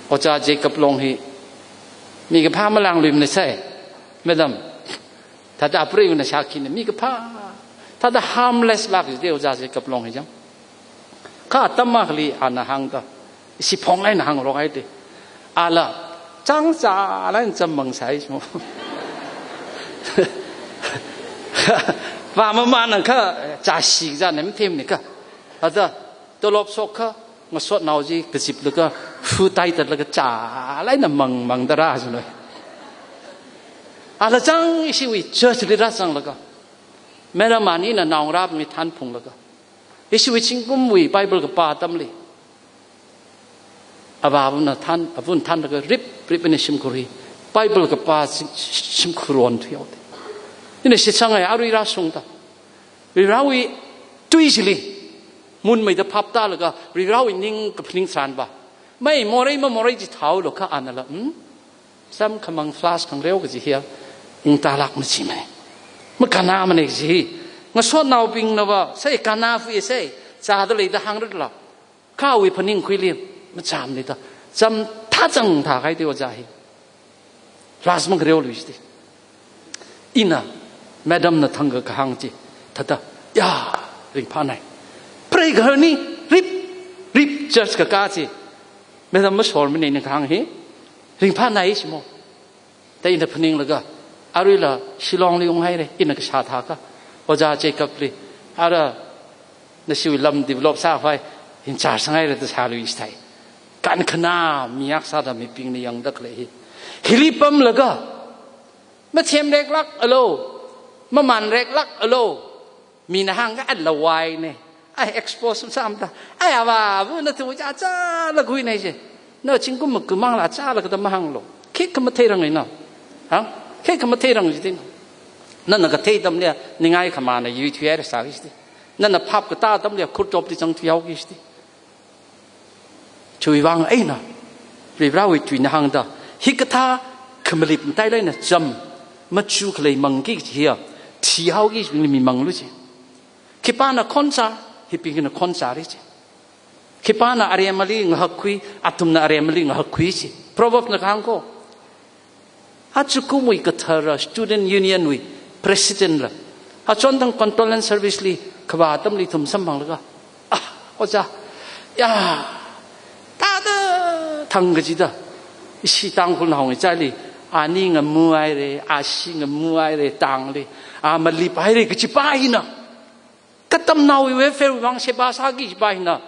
Ojā Jacob Long hi mi kaphā malāngluimana sai. Madam. Thāda apreiwui na shākhina mi kaphā. Thāda harmless lāk jide Ojā Jacob Long hi chang. Kha atam akhali ana hāngda. Ishi phonglāk eina hāngrok haida. Ala, chāngchālāk eina cham mangsai shimo. Vā mamānang kha, chāshi kazā nem themni kha. Thāda, tolop shok kha, ngasotnao chi kazip laga, fu tai tat laga chālāk eina mang, mangda rā shino. Ala chang ishiwui church li rāzanglaga. Madam anina naongarābingli thanphunglaga. Ishiwui zingkumwui Bible kapā atamli. Avāvana than, avun thanlaga rip, rip eina shimkhur hi. Bible kapā shim, shimkhur on thuihaoda. Ina shitsangai arui rāshungda. Varivarawui tui chili. Munmeida phap tālaga, Varivarawui ning kaphaning tharanva. Mai morei mamorei chi thāhaolu kha anala, hmm? Cham khamang flask khangareo kaji hiya, ungtālāk machimana. Makannāmana kaji hi. Ngasotnaobingnava, sai kannāfui sai, chāda leida hāngratla. Khawui phaningkhuili, machamnida. Cham thāchang thākahaida ojā hi. Flask makhangareolui sida. Ina, madam na thangkha kahāng chi, thāda, ya, ringphānai. Preigaharni, rip, rip, church kakā chi. Madam mashormana ina kahāng hi, ringphānai shimo. Da ina phaninglaga, aruila Shillong li unghaira, ina kashā thākha. Ojā Jacob li, ara, nashiwui lam develop sākhavai, in charge sāngaira da shālui sāi. Kankhanā, mi akha sāda mibingna yangda khalei hi. Hili pamlaga, mathemreklāk alo, mamanreklāk alo, mina hāngkha ala vaina. Ai expose masāmada. Ai avāva nathum chāchālāk huina chi. Na zingkum makumangla chālākda mahānglu. Khikha matheirang eina. Ha? Khikha matheirang jidina. Nana kathei atamli, ningai khamāna yuithuihaira sāki jidi. Nana phap katā atamli, khurtopli zangthuihaoki jidi. Chiwui vang eina, Varivarawui tuina hāngda, hikathā khamalip matailāk eina cham, machu khalei mangki kaji hiya, thihaoki jibingli mimanglu ji. Khipāna khonsā, Hibingna khon sāri chi. Khipāna aremali ngahakkhui, athumna aremali ngahakkhui chi. Proverb na kahāng ko. Achukumwui kathara Student Union wui President la. Achon thang condolence service li kavā atamli ithum samphanglaga. Ah, ojā. Ya. Tāda thang kachida. Ishi Tangkhulnao ngachāli. Ani ngamu haire, ashi ngamu haire, tangli. A malip haire kachi pa hina. Katamnaowui welfare vang sheba sāki pa hina.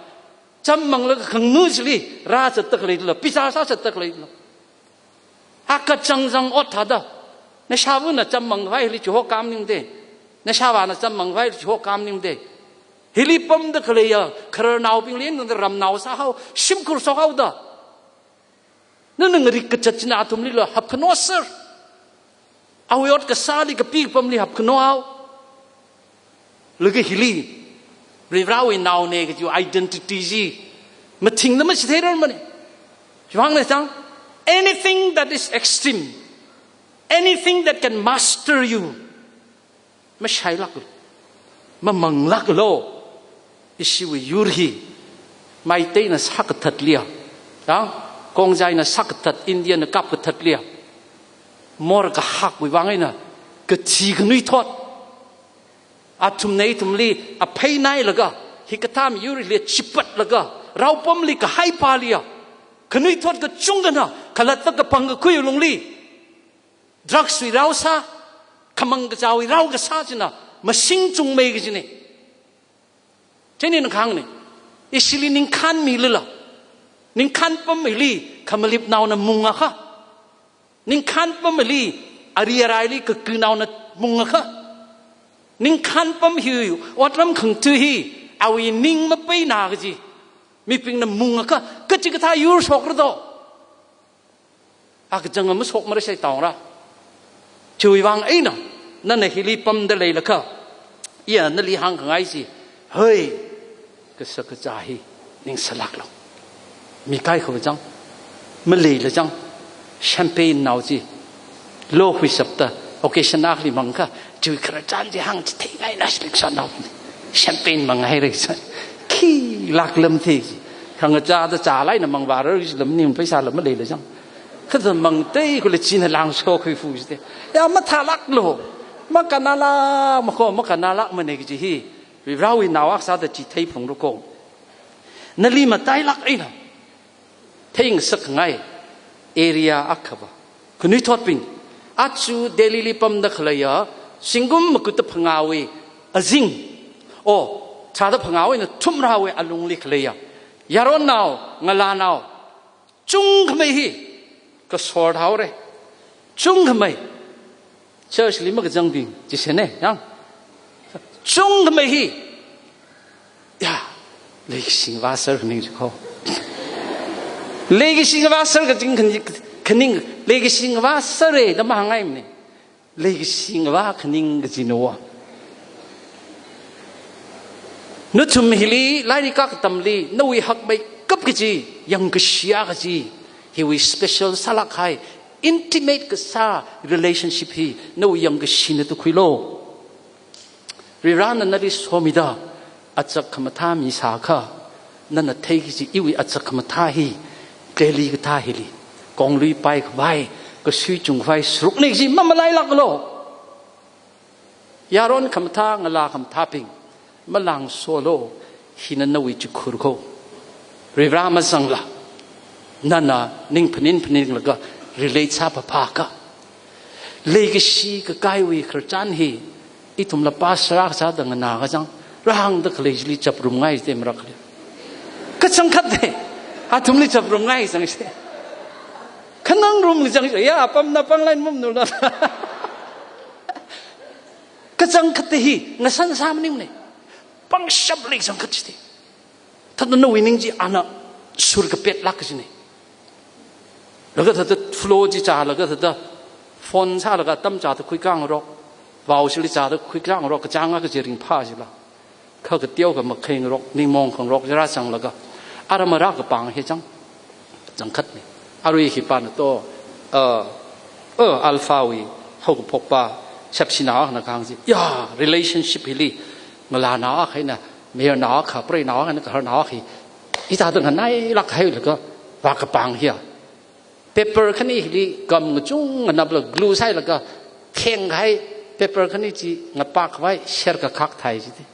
Cham manglaga khangnu chili, rāzatda khaleila, pizza sāzatda khaleila. Akachang zang ot thāda. Nashāvana cham mangkhavai hili chiho kam ningde. Nashāvana cham mangkhavai hili chiho kam ningde. Hili pamda khaleiya, khararnaobingli nungda ramnao sāhao, shimkhur shokhaoda. Nana ngarik kachat china athumlila hapkhano sir. Awui ot kasāli kapi kapamli hapkhano hao. Laga hili, Varivarāwui naone kajiwui identity chi mathingda machithei rarmane. Chiwuivang na chang, anything that is extreme, anything that can master you, mashailaklo, mamanglaklo. Ishiwui yur hi, Meiteina sākathatliya, ya, Khongjaina sākathat, Indiana kapkathatliya, morkahakwui vang eina, kathi khanuithot. Athumna ithumli aphei nailaga, hikathā miyurli chipatlaga, raopamli kahai paliya, khanuithot kachungkhana khalatta kapangkakhui lungli, drugs wui rao sā, khamang kachāwui rao kasā china masing chungmei kajine. Chieina kahāngne, ishili ningkhān milila, ningkhān pam hili khamalipnaona mungakha. Ningkhān pam hili ari araili kakanaona mungakha. Ningkhān pam hi otram khangthu hi awui ning mapeina kaji mibingna mungakha, kachikathā yur shokra do. Akachang ama shokmara shai taongra. Chiwui vang eina, nana hili pamda leilakha, iya nali hāngkhangai chi, hoi, kashak kazā hi ningsalaklo. Mikai khavachang, maleila chang, champagne nao chi, lo huishapta, occasion akhali mangkha, chiwui khararchan chi hāngchitheingaina shilikshanao. Champagne manghaira chi. Khi laklam the chi. Khangachāda chālaina mangvārar chi lam ning pheisā lam maleila chang. Kha mangtei kula china langsho khuifu chite. Ya mathālaklo. Makanala, makho makanalak mane kaji hi. Varivarāwui nao akha sāda chithei phungra ko. Nali matailak eina theingasakngai area akhava. Khanuithotbing, aja Delhili pamda khaleiya, zingkum makuta phangāwui azing, o, tharāda phangāwui eina thumrāwui alungli khaleiya, yaronnao, ngalānao, chungkhamei hi, kasor thaore, chungkhamei, church li makazangbing, chisene, yang. Chungkhamei hi, ya, leikashi ngavā sir khaning chi ko. Leikashi ngavā sir kaching khaning, khaning, leikashi ngavā sir e, da mahāngngaimane. Leikashi ngavā khaning kajina wa. Nathum hili, lairik kakatamli, nawui hakmeikap kaji, yangkashiya kaji, hiwui special sālak kahai, intimate kasā relationship hi, nawui yangkashina tukhuilo. Varivarāna nali somida, achak khamathā misākha, nana theiki kaji iwui achak khamathā hi, Delhi kathā hili, konglui paikhavai, kasui chungkhavai sārukne kaji mamalailaklo. Yaron khamathā, ngalā khamathābing, malangsolo, hina nawui chikhur ko. Varivarā mazangla, nana ning phaning phaninglaga relate sāphaphākha. Leikashi kakaiwui khararchan hi, ithumla pastor akha sāda nganā kachang, rāhāngda khalei chili chaprumngai chite marakli. Kachangkhat de, athumli chaprumngai chang chite. Khanangrum chang chite, ya, apamna panglain mumnula. Kachangkhat hi, ngasan sā maningmane. Pangshap lei changkhat chite. Thāda nawui ning chi ana sur kapetlak kajine. Laga thāda flow chi chālaga thāda phone sālaga atam chāda khuikāngarok. Vao chili chāda khuikāngarok, kachānga kaji ringphā chila. Kha kateo kha makhaingarok, ningmong khangarok, chara changlaga. Ara mara kapāng hi chang. Changkhatne. Arui khipāna to, uh, uh, Alpha wui, haokaphokpa, shapshinao akhana kahāng chi. Ya, relationship hili, ngalānao akha eina, Mayarnao akha, preinao akha, eina gaharnao akha hi, hithāda nganailāk hailaga vākapāng hiya. Paper khani hili gum ngachungna naplaga glue sāhailaga khengkahai paper khani chi ngapā khavai sher kakhak thai jida.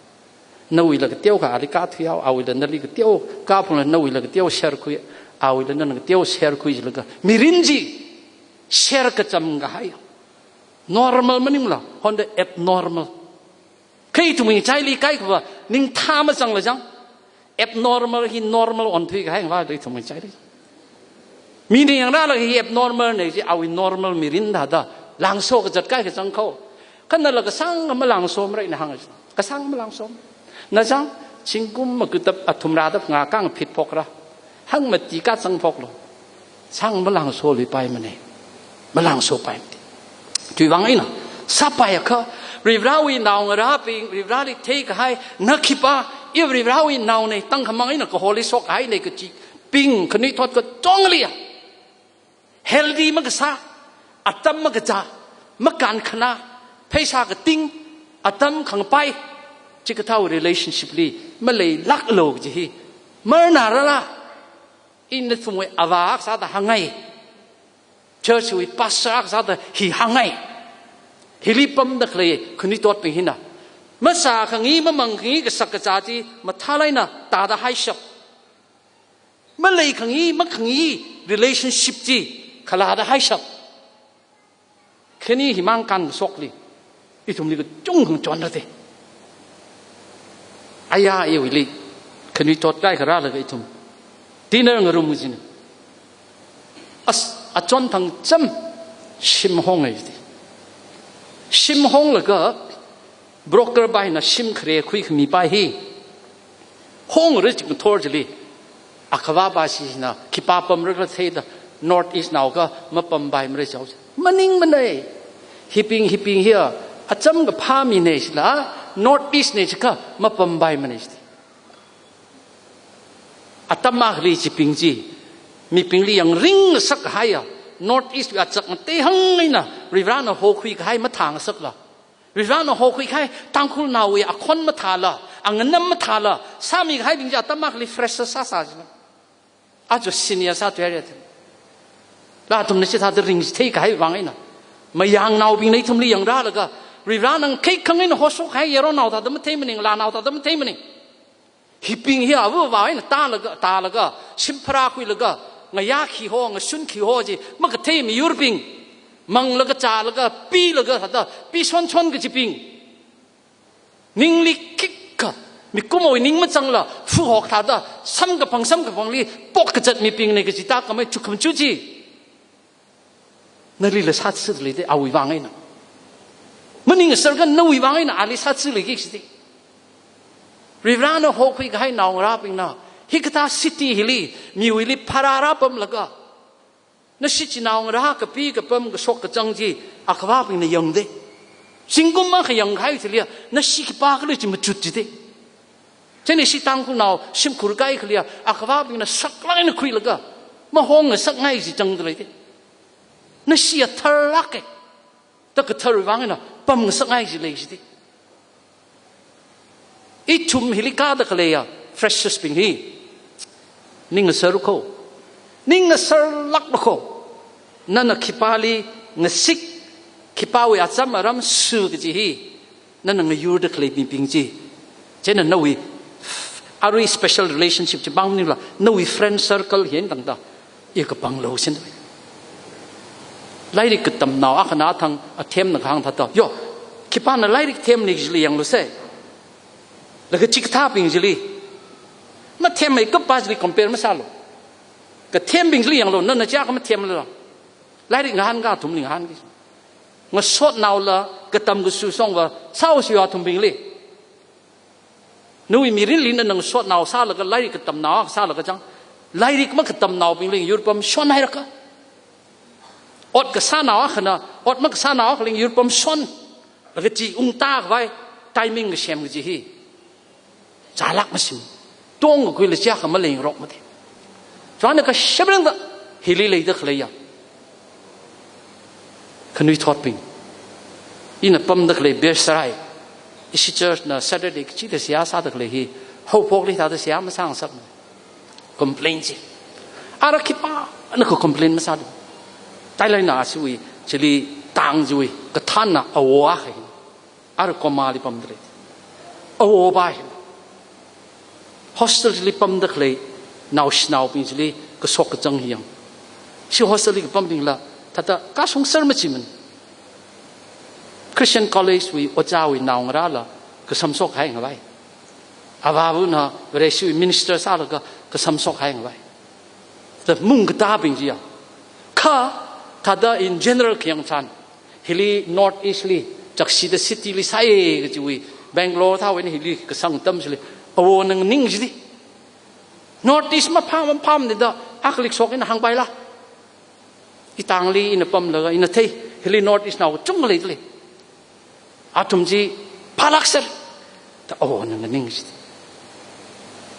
Nawuila kateokha ali kāthuihao, awuila nali kateo, kaphungla nawuila kateo sher khui, awuila nana kateo sher khui jilaga mirin chi sher kacham kahai. Normal maningla, honda abnormal. Kha ithumwui ngachaili kaikhava ningthā mazangla chang, abnormal hi normal onthui kahai ngavāda ithumwui ngachaili. Mina yangrālaga hi abnormal na chi, awui normal mirin thāda lāngso kazat kaikha chang kho. Kha nala kasāng malāngso mara ina hāng chi. Kasāng malāngso. Na chang, zingkum makutap athum rāda phangā kangphit phokra. Hangmati kazangphoklu. Sāng malāngso luipaimana. Malāngsopaimana. Chiwui vang eina, sāpaiakha, Varivarāwui naongarābing, Varivarāli theikahai, na khipā, i Varivarāwui naona, tangkhamang eina kaholi shokhaina kachibing, khanuithot kachongliya. Healthy makasā, atam makachā, makānkhanā, pheisā kating, atam khangapai, chikathā relationship li maleilāklu kaji hi marnarala. Ina ithumwui avā akha sāda hāngngai. Church wui pastor akha sāda hi hāngngai. Hili pamda khalei khanuithotbing hina, masākhangai, mamangkhangai kasak kazā chi mathālāk eina tāda haishap. Maleikhangai, makhangai relationship chi khalāda haishap. Khani himang kānshokli, ithumli kachungkha ngachonra de. Aya iwuili, khanuithot kaikha rālaga ithum dinner ngarum kajina. As, achon thangcham shim hongngai de. Shim honglaga, broker paina shim khare khuikhami pai hi, hongra chikmathor chili, akhavā pa shina khipā pamra khala theida, North East naokha mapampaimara chao. Maningmana. Hibing, hibing hiya acham kaphā mina shila, North East na jiakha mapampaimana shi. Atam akhali chibing chi, mibingli yangring ngasakhaiya, North East wui achak ngateihang eina Varivarāna hokhui kahai mathāngasakla, Varivarāna hokhui kahai Tangkhulnaowui akhon mathāla, anganam mathāla sāmi kahaibing chi atam akhali fresher sāsā jina. Aja senior sāthuihaira. La athumna chithāda ringchithei kahai vang eina, mayangnaobingna ithumli yangrālaga, Varivarāna ngakhei khangaina hoshok kahai yaronnao thāda mathei maning, lanao thāda mathei maning. Hibing hi ava avā eina tālaga, tālaga, shim pharā khuilaga, ngayā khi ho, ngashun khi ho chi makathei miyurbing, manglaga chālaga, pilaga thāda pishonshon kachibing, ningli khikha, mikumowui ning mazangla, fuhok thāda samkaphang samkaphangli pok kazat mibingna kaji tākhamei chukhamachu chi, nalila sāthuda lei de, awui vang eina. Maning asarga nawui vang eina ali sāthuda leiki kaji de. Varivarāna hokhui kahai naongarābingna, hikathā city hili, miwuili pharāra pamlaga, nashi chi naongarā kapi kapam kashok kachang chi akhavābingna yangde. Zingkum akha yangkahai chiliya, nashi khipākhala chi machut jide. Chieina ishi Tangkhulnao shimkhur kaikhaliya, akhavābingna saklāk eina khuilaga, mahong ngasakngai chi changda lei de. Nashi atharlāke. Da katharwui vang eina pamngasakngai chi lei jide. Ithum hili kāda khaleiya freshersbing hi, ning ngasaru kho. Ning ngasarlāklu kho. Nana khipāli ngasik, khipāwui acham aram su kaji hi, nana ngayurda khalei mibing chi, chieina nawui arui special relationship chi mang maningla, nawui friend circle hi eina tangda, i kapanglo sin. Lairik katamnao akhana athang athemna kahāng thāda, yo, khipāna lairik themni kajili yanglu se. Laga chikathābing chili, mathemmei kapā chili compare masālu. Kathembing chili yanglu, nana chiakha mathemla. Lairik ngahānka athumli ngahānki. Ngasotnaola, katam kasu shongva, sāo siwa athumbingli. Nawui mirinli nana ngasotnao sālaga, lairik katamnao sālaga chang, lairik makatamnaobingli yurpamshon hairaka. Ot kasānao akhana, ot makasānao akhali yurpamshon. Laga chi ungta khavai timing kasem kaji hi, chālāk mashim. Tongkakhuila chiakha malengrokmade. Chieina kashabrangda hili leida khaleiya khanuithotbing, ina pamda khalei Besharai, ishi churchna Saturday kachida seihā sāda khalei hi, Haophokli thāda seihā masāngasakmana. Complain chi. Ara khipāna kha complain masālu. Thailand na ashiwui, chili tang chiwui, kathānna awo akha hi. Ara comali pamda lei. Awo pa hi. Hostel chili pamda khalei, naoshinaobing chili kashok kachang hi yang. Shi hostel li kapambingla, thāda kashungser machimana. Christian College wui ojāwui naongarāla, kasamshok hai ngavai. Avāvana Vareshiwui minister sālaga kasamshok hai ngavai. Thāda mung katābing chiya. Kha, thāda in general khayang tharan, hili North East li, chakshida city li sāya kajiwui, Bangalore thāwui eina hili kasang atam chili, awona nganing chili. North East maphā maphāmana da, akha likshok eina hāngpaila. Itangli ina pamlaga, ina thei, hili North East nao kachungkha leida lei. Athum chi phālākser. Da awona nganing chili.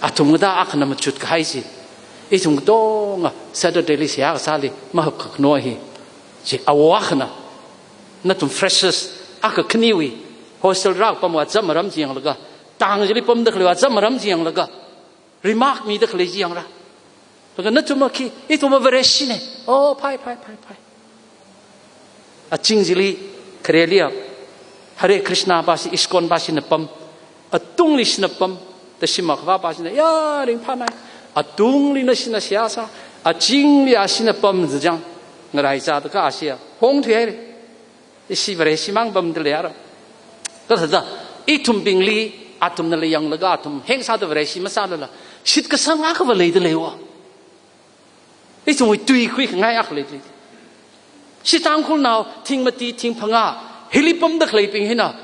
Athum kathā akhana machut kahai chi. Ithum katonga Saturday li seihā kasāli mahap kakno hi. Chi awo akhana. Nathum freshers akha khaniwui hostel rākapamwui acham aram chi yanglaga, tang chili pamda khaleiwui acham aram chi yanglaga, remark mida khalei chi yangra. Laga nathumva khi, ithumva Vareshina. Oh, phai, phai, phai, phai. Aching chili, khareli a, Hare Krishna pa shi, ISKCON pa shina pam, atungli shina pam, da shim akhavā pa shina, ya, ringphānai. Atungli na shina seihā sā, achingli a shina pam zachang, ngaraichāda kha ashiya, hongthui haira. Ishi Vareshi mang pamda lei ara. Kha thāda, ithumbingli, athumnala yanglaga, athum heng sāda Vareshi masālala, shitkasang akhava leida leiwa. Ithumwui tui khuikhangai akha leida lei. Shi Tangkhulnao, thing mati, thing phangā, hili pamda khaleibing hina,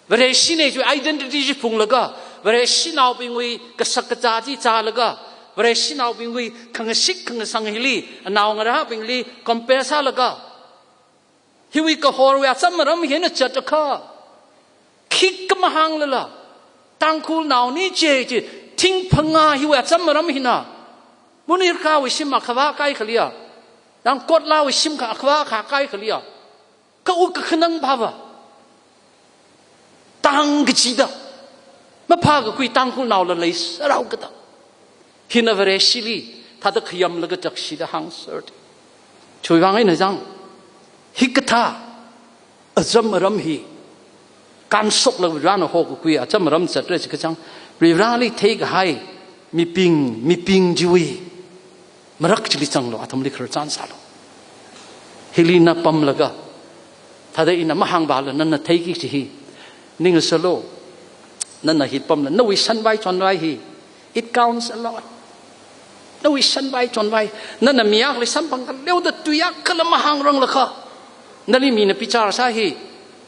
Vareshina chiwui identity chi phunglaga, Vareshinaobingwui kasak kazā chi zālaga, Vareshinaobingwui khangashit khangasang hili, anaongarābingli compare sālaga, hiwui kahorwui acham aram hina zatakha, khikha mahānglala, Tangkhulnaona chi chi, thing phangā hiwui acham aram hina, Munirkawui shim akhavā kaikhaliya, Tangkotlawui shim kha akhavā kha kaikhaliya, kha u kakhanang phāva, tang kachida, maphākakhui Tangkhulnaola leisārao kata. Hina Vareshili, thāda khayamlaga chakshida hāngser. Chiwui vang eina zang, hikathā acham aram hi, kānshoklaga Varena hokakhui acham aram zatra chi kachang, Vareli theikahai mibing, mibing chiwui marak chili zanglu, athumli khararchan sālu. Hili na pamlaga, thāda ina mahāngpala nana theiki kaji hi, ningsālu, nana hi pamla, nawui shanvai chonvai hi, it counts a lot. Nawui shanvai chonvai, nana mi akhali samphang kaleoda tui akhala mahāngranglakha, nali mina bichar sā hi,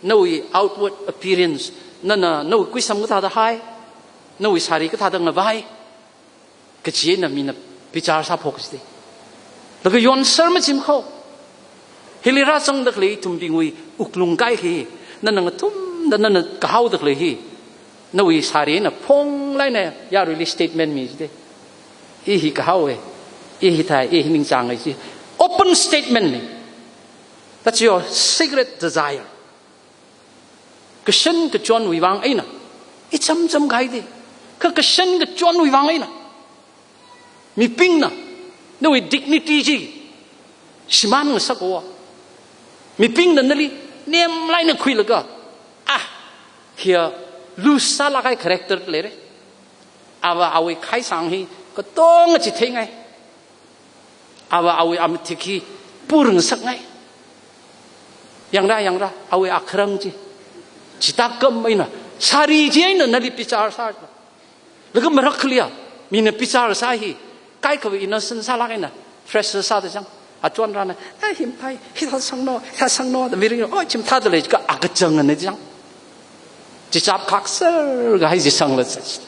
nawui outward appearance, nana nawui kuisam kathāda hai, nawui sari kathāda ngavai, kaji eina mina bichar sāphok kaji. Laga yonser machim kho. Hili rāzangda khalei ithumbingwui wuklung kaikha hi, nana ngathumda nana kahaoda khalei hi, nawui sari eina phonglaina yaruili statement mi jida. I hi kahaowa, i hi thai, i hi ningchānga ji. Open statement ni. That's your secret desire. Kashan kachonwui vang eina, icham cham kahaida. Kha kashan kachonwui vang eina, mibingna nawui dignity chi shimān ngasakva. Mibingna nali nemlaina khuilaga, ah, hiya loose sālāk kahai character leira. Ava awui khaisang hi katonga chi theingai. Ava awui amathik hi pur ngasakngai. Yangra, yangra, awui akharang chi. Chithākha eina, sari chi eina nali bichar sā. Laga marak khaliya, mina bichar sā hi, kaikhawui innocent sālāk eina, fresh sāda chang. Achon rāna, eh, hi mathei, hithā sangno, hithā sangno, da mirin, oh, chi mathāda lei kha, akachang ana chang. Chichap khakser kahai chi sangla sāchi.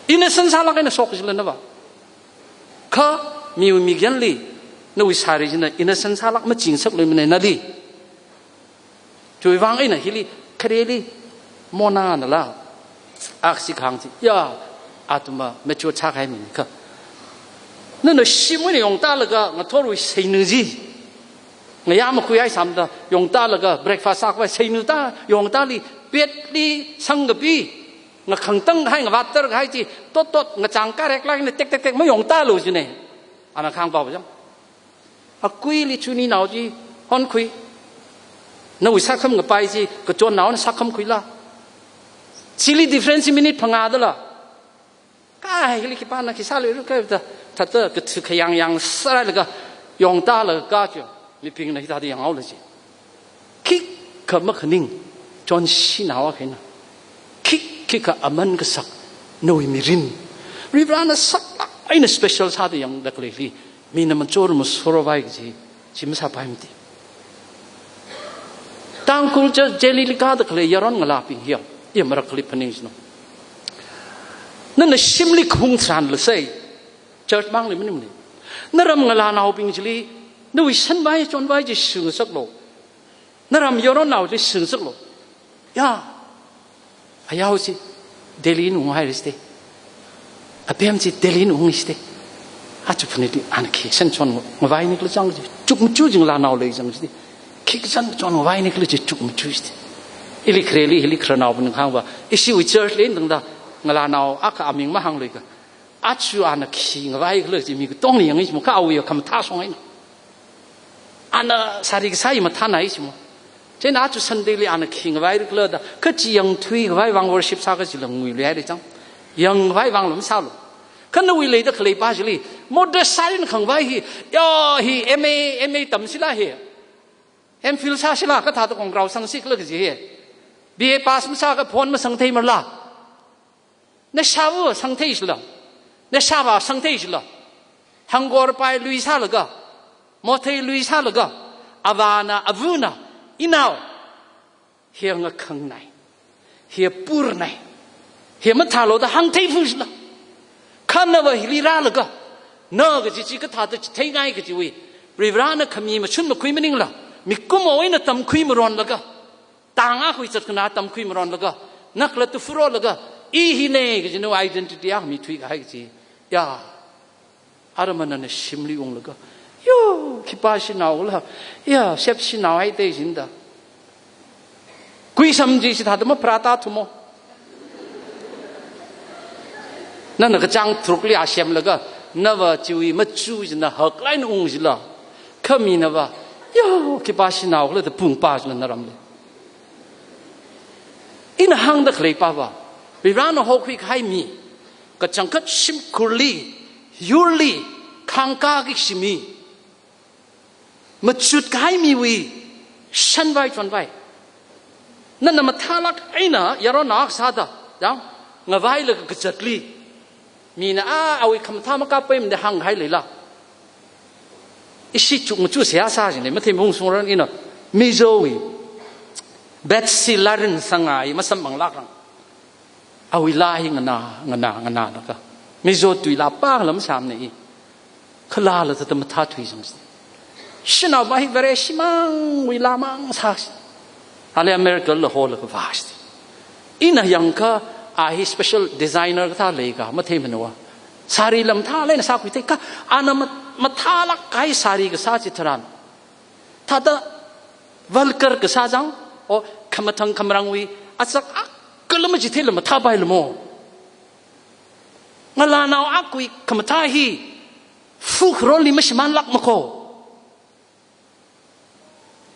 Innocent sālāk eina shok jila nava. Kha miwui migyanli, nawui sari china innocent sālāk machingasakluimana nali. Chiwui vang eina hili khareli Mona nala, aksi khang chi, ya, athumva mature sākahai mi kha. Nana shimwui eina yongtālaga ngathorwui seinu chi, ngayā makhuihai sāmada yongtālaga breakfast sākhavai seinu ta yongtāli, petli sangkapi, Ngakhangtang kahai, ngavatar kahai chi, tot tot, ngachang kareklāk eina tek tek tek, mayongtālu jine. Ana kahāng pao jang. Akuili chuninao chi honkhui. Nawui sākham kapai chi, kachonnaona sākham khuila. Chili difference minute phangā dala. Kahaili khipāna khi sāluira kathāda, thāda kathi khayang yang sārailaga, yongtālaga kachu. Mibingna hithāda yanghaola chi. Khikha makhaning, chonshinao akha eina. Khik, khikha aman kasak, nawui mirin. Varivarana saklāk eina special sāda yangda khaleili, mina machor masorovai kaji, chi masāpaimati. Tangkhul church Delhili kāda khalei yaron ngalābing hiya, iya marakli phaningshino. Nana shimli khung tharanla sai, church mangli maningmane. Naram ngalānaobing chili, nawui shanvai chonvai chi shingasaklo. Naram yaronnao chi shingasaklo. Ya. Ayao chi Delhi eina unghaira jite. Apem chi Delhi eina unghaira jite. Achu phanit ana khi shan chon ngavai nikhala chang chi. Chukmachu jing ngalānao lei chang jite. Khi shan chon ngavai nikhala chi chukmachu jite. Ili khareli, ili khararnao pung khangva, ishiwui church li eina tangda ngalānao akha aming mahāngluika. Achu ana khi ngavaikhala chi mi katongna yangi jimo, kha awui khamathā shong eina. Ana sari kasā hi mathānai jimo. Chieina achu Sunday li ana khi ngavaira khala da, kachi yangthui khavai vang worship sā kajila nguiluihaira chang. Yangkhavai vangla masālu. Kha nawui leida khalei pa chili, modest sārin khangavai hi, ya hi M A, M A tamsila hi. M Phil sāsila kathāda kongrao sangsi khala kaji hi. B A pass masākha phone masangthei marla. Nashāva sangthei jila. Nashāva sangthei jila. Hangkorpai lui sālaga, mothei lui sālaga, avāna, avana, inao, hi ngakhangnai, hi purnai, hi mathālo da hāngthei fu jila. Kha nava hili rālaga, na kaji chi kathāda chitheingai kajiwui, Varivarana khami machun makhui maningla, mikumo eina tamkhui maronlaga, tang akhui zatkhanā tamkhui maronlaga, nakla tufurolaga, i hine kaji nawui identity akha mithui kahai kaji. Ya. Aramana nana shimli unglaga, yo, khipā shanaola, ya, shep shanao haite jinda. Kuisam chi chithāda mapharātā thumo. Nana kachāng tharukli a semlaga, nava chiwui machu china haklāk eina ung jila. Kha minava, yo, khipā shanaola da pungpa jila naramli. Ina hāngda khalei pava, Varivarana hokhui kahai mi, kachangkhat shimkhurli, yurli, khangkā kashi mi, machut kahai miwui shanvai chonvai. Nana mathālāk eina yaronnao akha sāda, yang, ngavailaga kazatli, mina a, awui khamathā makāppaimana da hānghai leila. Ishi chukmachu seihā sā jine, mathei mung sungran ina, Mizowui Betsy Larin sanga i masamphang lākrang. Awui laa hi nganā, nganā, nganālaga, Mizo tui laa pākhala masāmane i. Kha laala thāda mathāthui jang si. Shanao pa hi Vareshimangwui laamang sāsi. Ali Americala holaga vāsi. Ina yangkha a hi special designer kathā leika matheimana va. Sarila mathālāk eina sākhuithei kha, ana ma-, mathālāk kahai sari kasā chitharan, thāda vulgar kasā chang, o khamathang khamarangwui azak akhala machitheila mathāpailamo. Ngalānao akhawui khamathā hi fu kharoli mashimānlākma kho.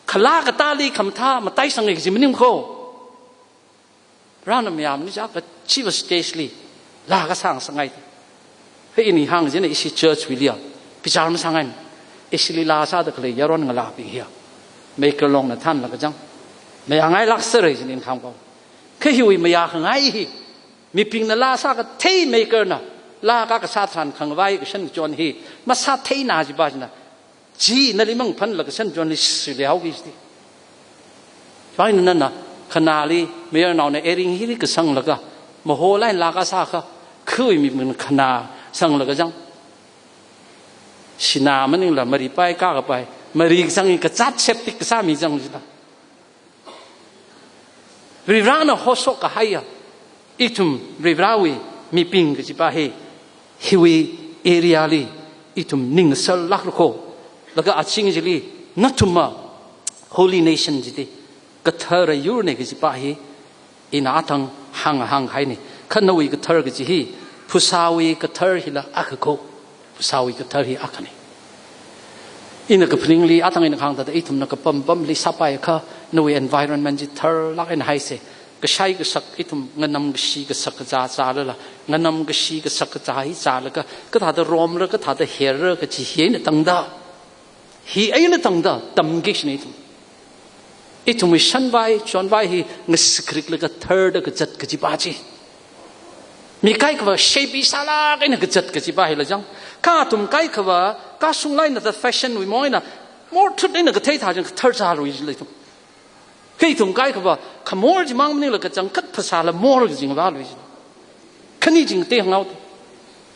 Khalā katāli khamathā mataisanga kaji maningma kho. Rana mayamli chaka chiva stageli laa kasāngasakngai. He ini hāng jina ishi churchwuiliya bichar masāngai. Ishili laa sāda khalei yaron ngalābing hiya Maker Longna thānlaga chang, mayāngailākserra jina ina khangpao. Kha hiwui mayākhangai hi, mibingna laa sākathei Makerna laa kakasā tharan khangavai kashan kachon hi masātheina jiva jina, chi nali mangphanlaga shan chonli shili haoki jiti. Chieina nana khanāli, mayarnaona earring hili kasanglaga, maholāk eina laa kasākha, khui mibingna khanā sanglaga chang, sinā maningla maripai kakapai, mari kasang hi kazāt septic kasā mi chang jila. Varivarana hoshok kahaiya, ithum Varivarawui mibing kajipa hi, hiwui areali ithum ningsālākra kho. Laga aching chili nathumva holy nation jiti, kathara yurna kajipa hi, ina athang hāng hānghaina. Kha nawui kathar kaji hi, phasāwui kathar hila akha ko. Phasāwui kathar hi akhane. Ina kaphaningli, athang ina kahāng thāda ithumna kapam pamli sāpai akha, nawui environment chi tharlāk eina haise. Kashai kasak ithum nganamkashi kasak kazā zālala, nganamkashi kasak kazā hi zālaga, kathāda romra, kathāda herra kaji hi eina tangda, hi eina tangda tamki kajina ithum. Ithumwui shanvai, chonvai hi ngasakkharikla katharda kazat kajipa chi. Mi kaikhava shapei sālāk eina kazat kajipa hila chang. Kha athum kaikhava, kashungla eina thāda fashionwui mong eina, morthut eina kathei thā chang kathar zālui jila ithum. Kha ithum kaikhava, khamor chimang maningla kachangkhat phasāla mor kajing vālui jila. Khani jing te hangau.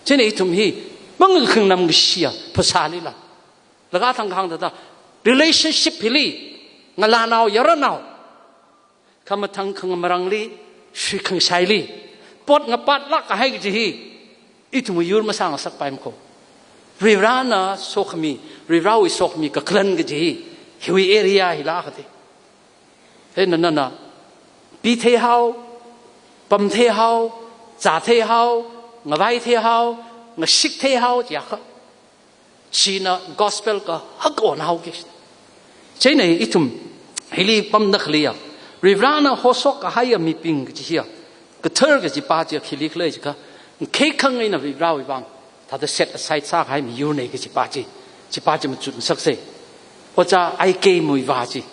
Chieina ithum hi, mang khangnamkashiya, phasālila. Laga athang kahāng thāda, relationship hili, ngalānao, yaronao, khamathang khangamarangli, shui khangashaili, pot ngapatlāk kahai kaji hi, ithumwui yur masāngasakpaimana ko. Varivarana sokhami, Varivarawui sokhami kakhalan kaji hi, hiwui area hila akhate. Hina nana, pithei hao, pamthei hao, zāthei hao, ngavaithei hao, ngashikthei hao, jiakha. China gospel kahak onhaoki. Chieina ithum hili pamda khaleiya, Varivarana hoshok kahaiya mibing kaji hiya, kathar kajipa chi khili khalei jiakha, kheikhang eina Varivarawui vang thāda set aside sākahai miyurne kajipa chi, chipa chi machut ngasakse. Ojā I K Muivah chi,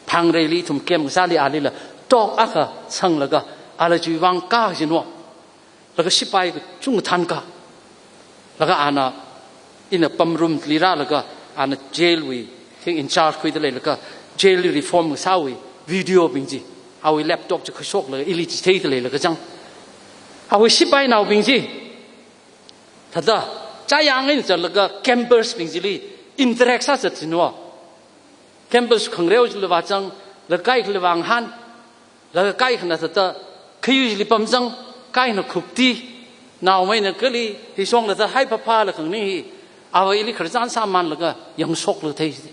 Phangreili ithum camp kasāli alila talk akha sanglaga, ala chiwui vang kajinwo. Laga sipai kachungkha thānkā. Laga ana, ina pam roomli rālaga, ana jailwui, thing in charge khuida leilaga, jailli reform sāwui video bing chi, awui laptop chi khuishoklaga, ili chitheida leilaga chang. Awui sipainaobing chi, thāda, chayang eina zatlaga campers bing chili interact sāzat chinwo. Campers khangareo chili vāzang, laga kaikhali vāngahān, laga kaikhana thāda, khayu chili pamzang, kaikhana khukti, naomeina kali, hi shongda thāda hai phāphāla khangning hi, ava ili khararchan sāmanlaga, yangshoklu thei chi.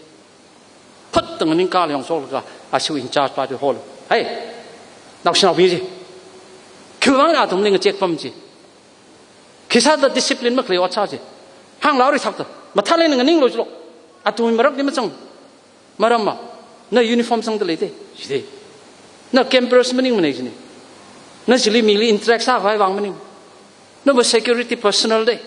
Phat tang nganingkāla yangshoklaga, ashiwui in charge pa chi holo. Hey, naoshinaobing chi. Khiwuivang athumli ngachek pam chi. Khisāda discipline makhalei ot sā chi. Hānglaori thakta. Mathālāk eina nganinglu chilo. Athumwui marakli mazang. Maramva, na uniform sangda leite, jite. Na campers maningmane jine. Na chili mili interact sākhavai vang maning. Nava security personnel de.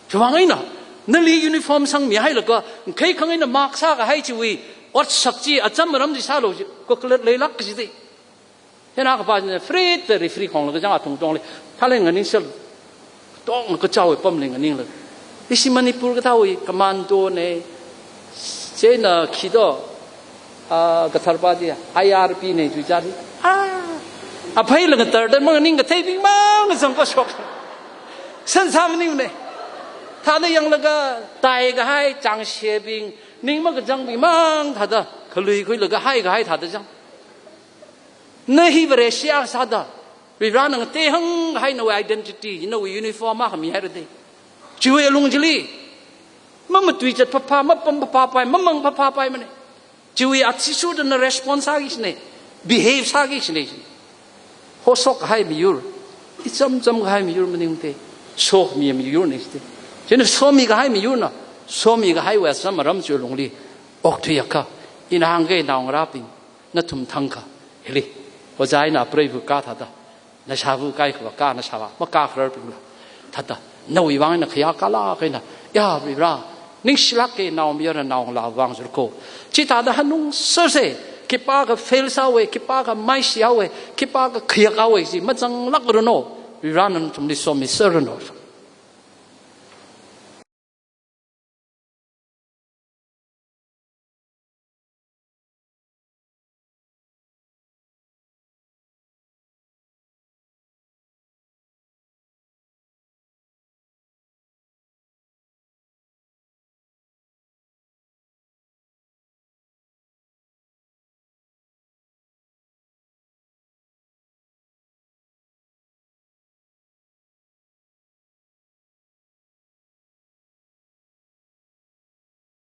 Chiwuivang eina, nali uniform sangmihailaga, kheikhang eina mark sākahai chiwui otsak chi, acham aram chi sālu chi, ko kalat leilāk kajite. Hina kapā china free te referee khonglaga chang athung tongli. Thālāk eina nganingsel. Tong kachāwui pamli nganingla. Ishi Manipur kathāwui commando ne. Chieina khi do, ah, kathar pa chi, I R P ne chu chali. Ah, aphei langa tar dan manganing katheibing mang zang ko shok. San sā maningne. Thāda yanglaga, tai kahai, changshebing, ning makazangbing mang thāda, khalui khuilaga hai kahai thāda chang. Na hi Vareshi akha sāda, Varivarana ngatei hānghai nawui identity, nawui uniform akha mihaira de. Chiwui alung chili, mamatui chat phāphā, mapam phāphāpai, mamang phāphāpaimane. Chiwui attitude na response sāki kajine, behave sāki kajine. Hoshok kahai miyur, icham cham kahai miyur maningte, somi miyurne jite. Chieina somi kahai miyurna, somi kahaiwui asam aram chiwui alungli okthuiakha, ina hāngke naongarābing, nathum thangkha, hili, ojā eina preiva kā thāda, nashāva kaikhava kā nashāva, makā khararbingla. Thāda, nawui vang eina khayākālāk eina, ya Varivara, ningshilāke naomayara naongalāwui vang jur ko. Chithāda hanungserse, khipākha fail sāhaowe, khipākha maishihaowe, khipākha khayākhaowe chi, mazanglākranu, Varivarana nathumli somiserranu.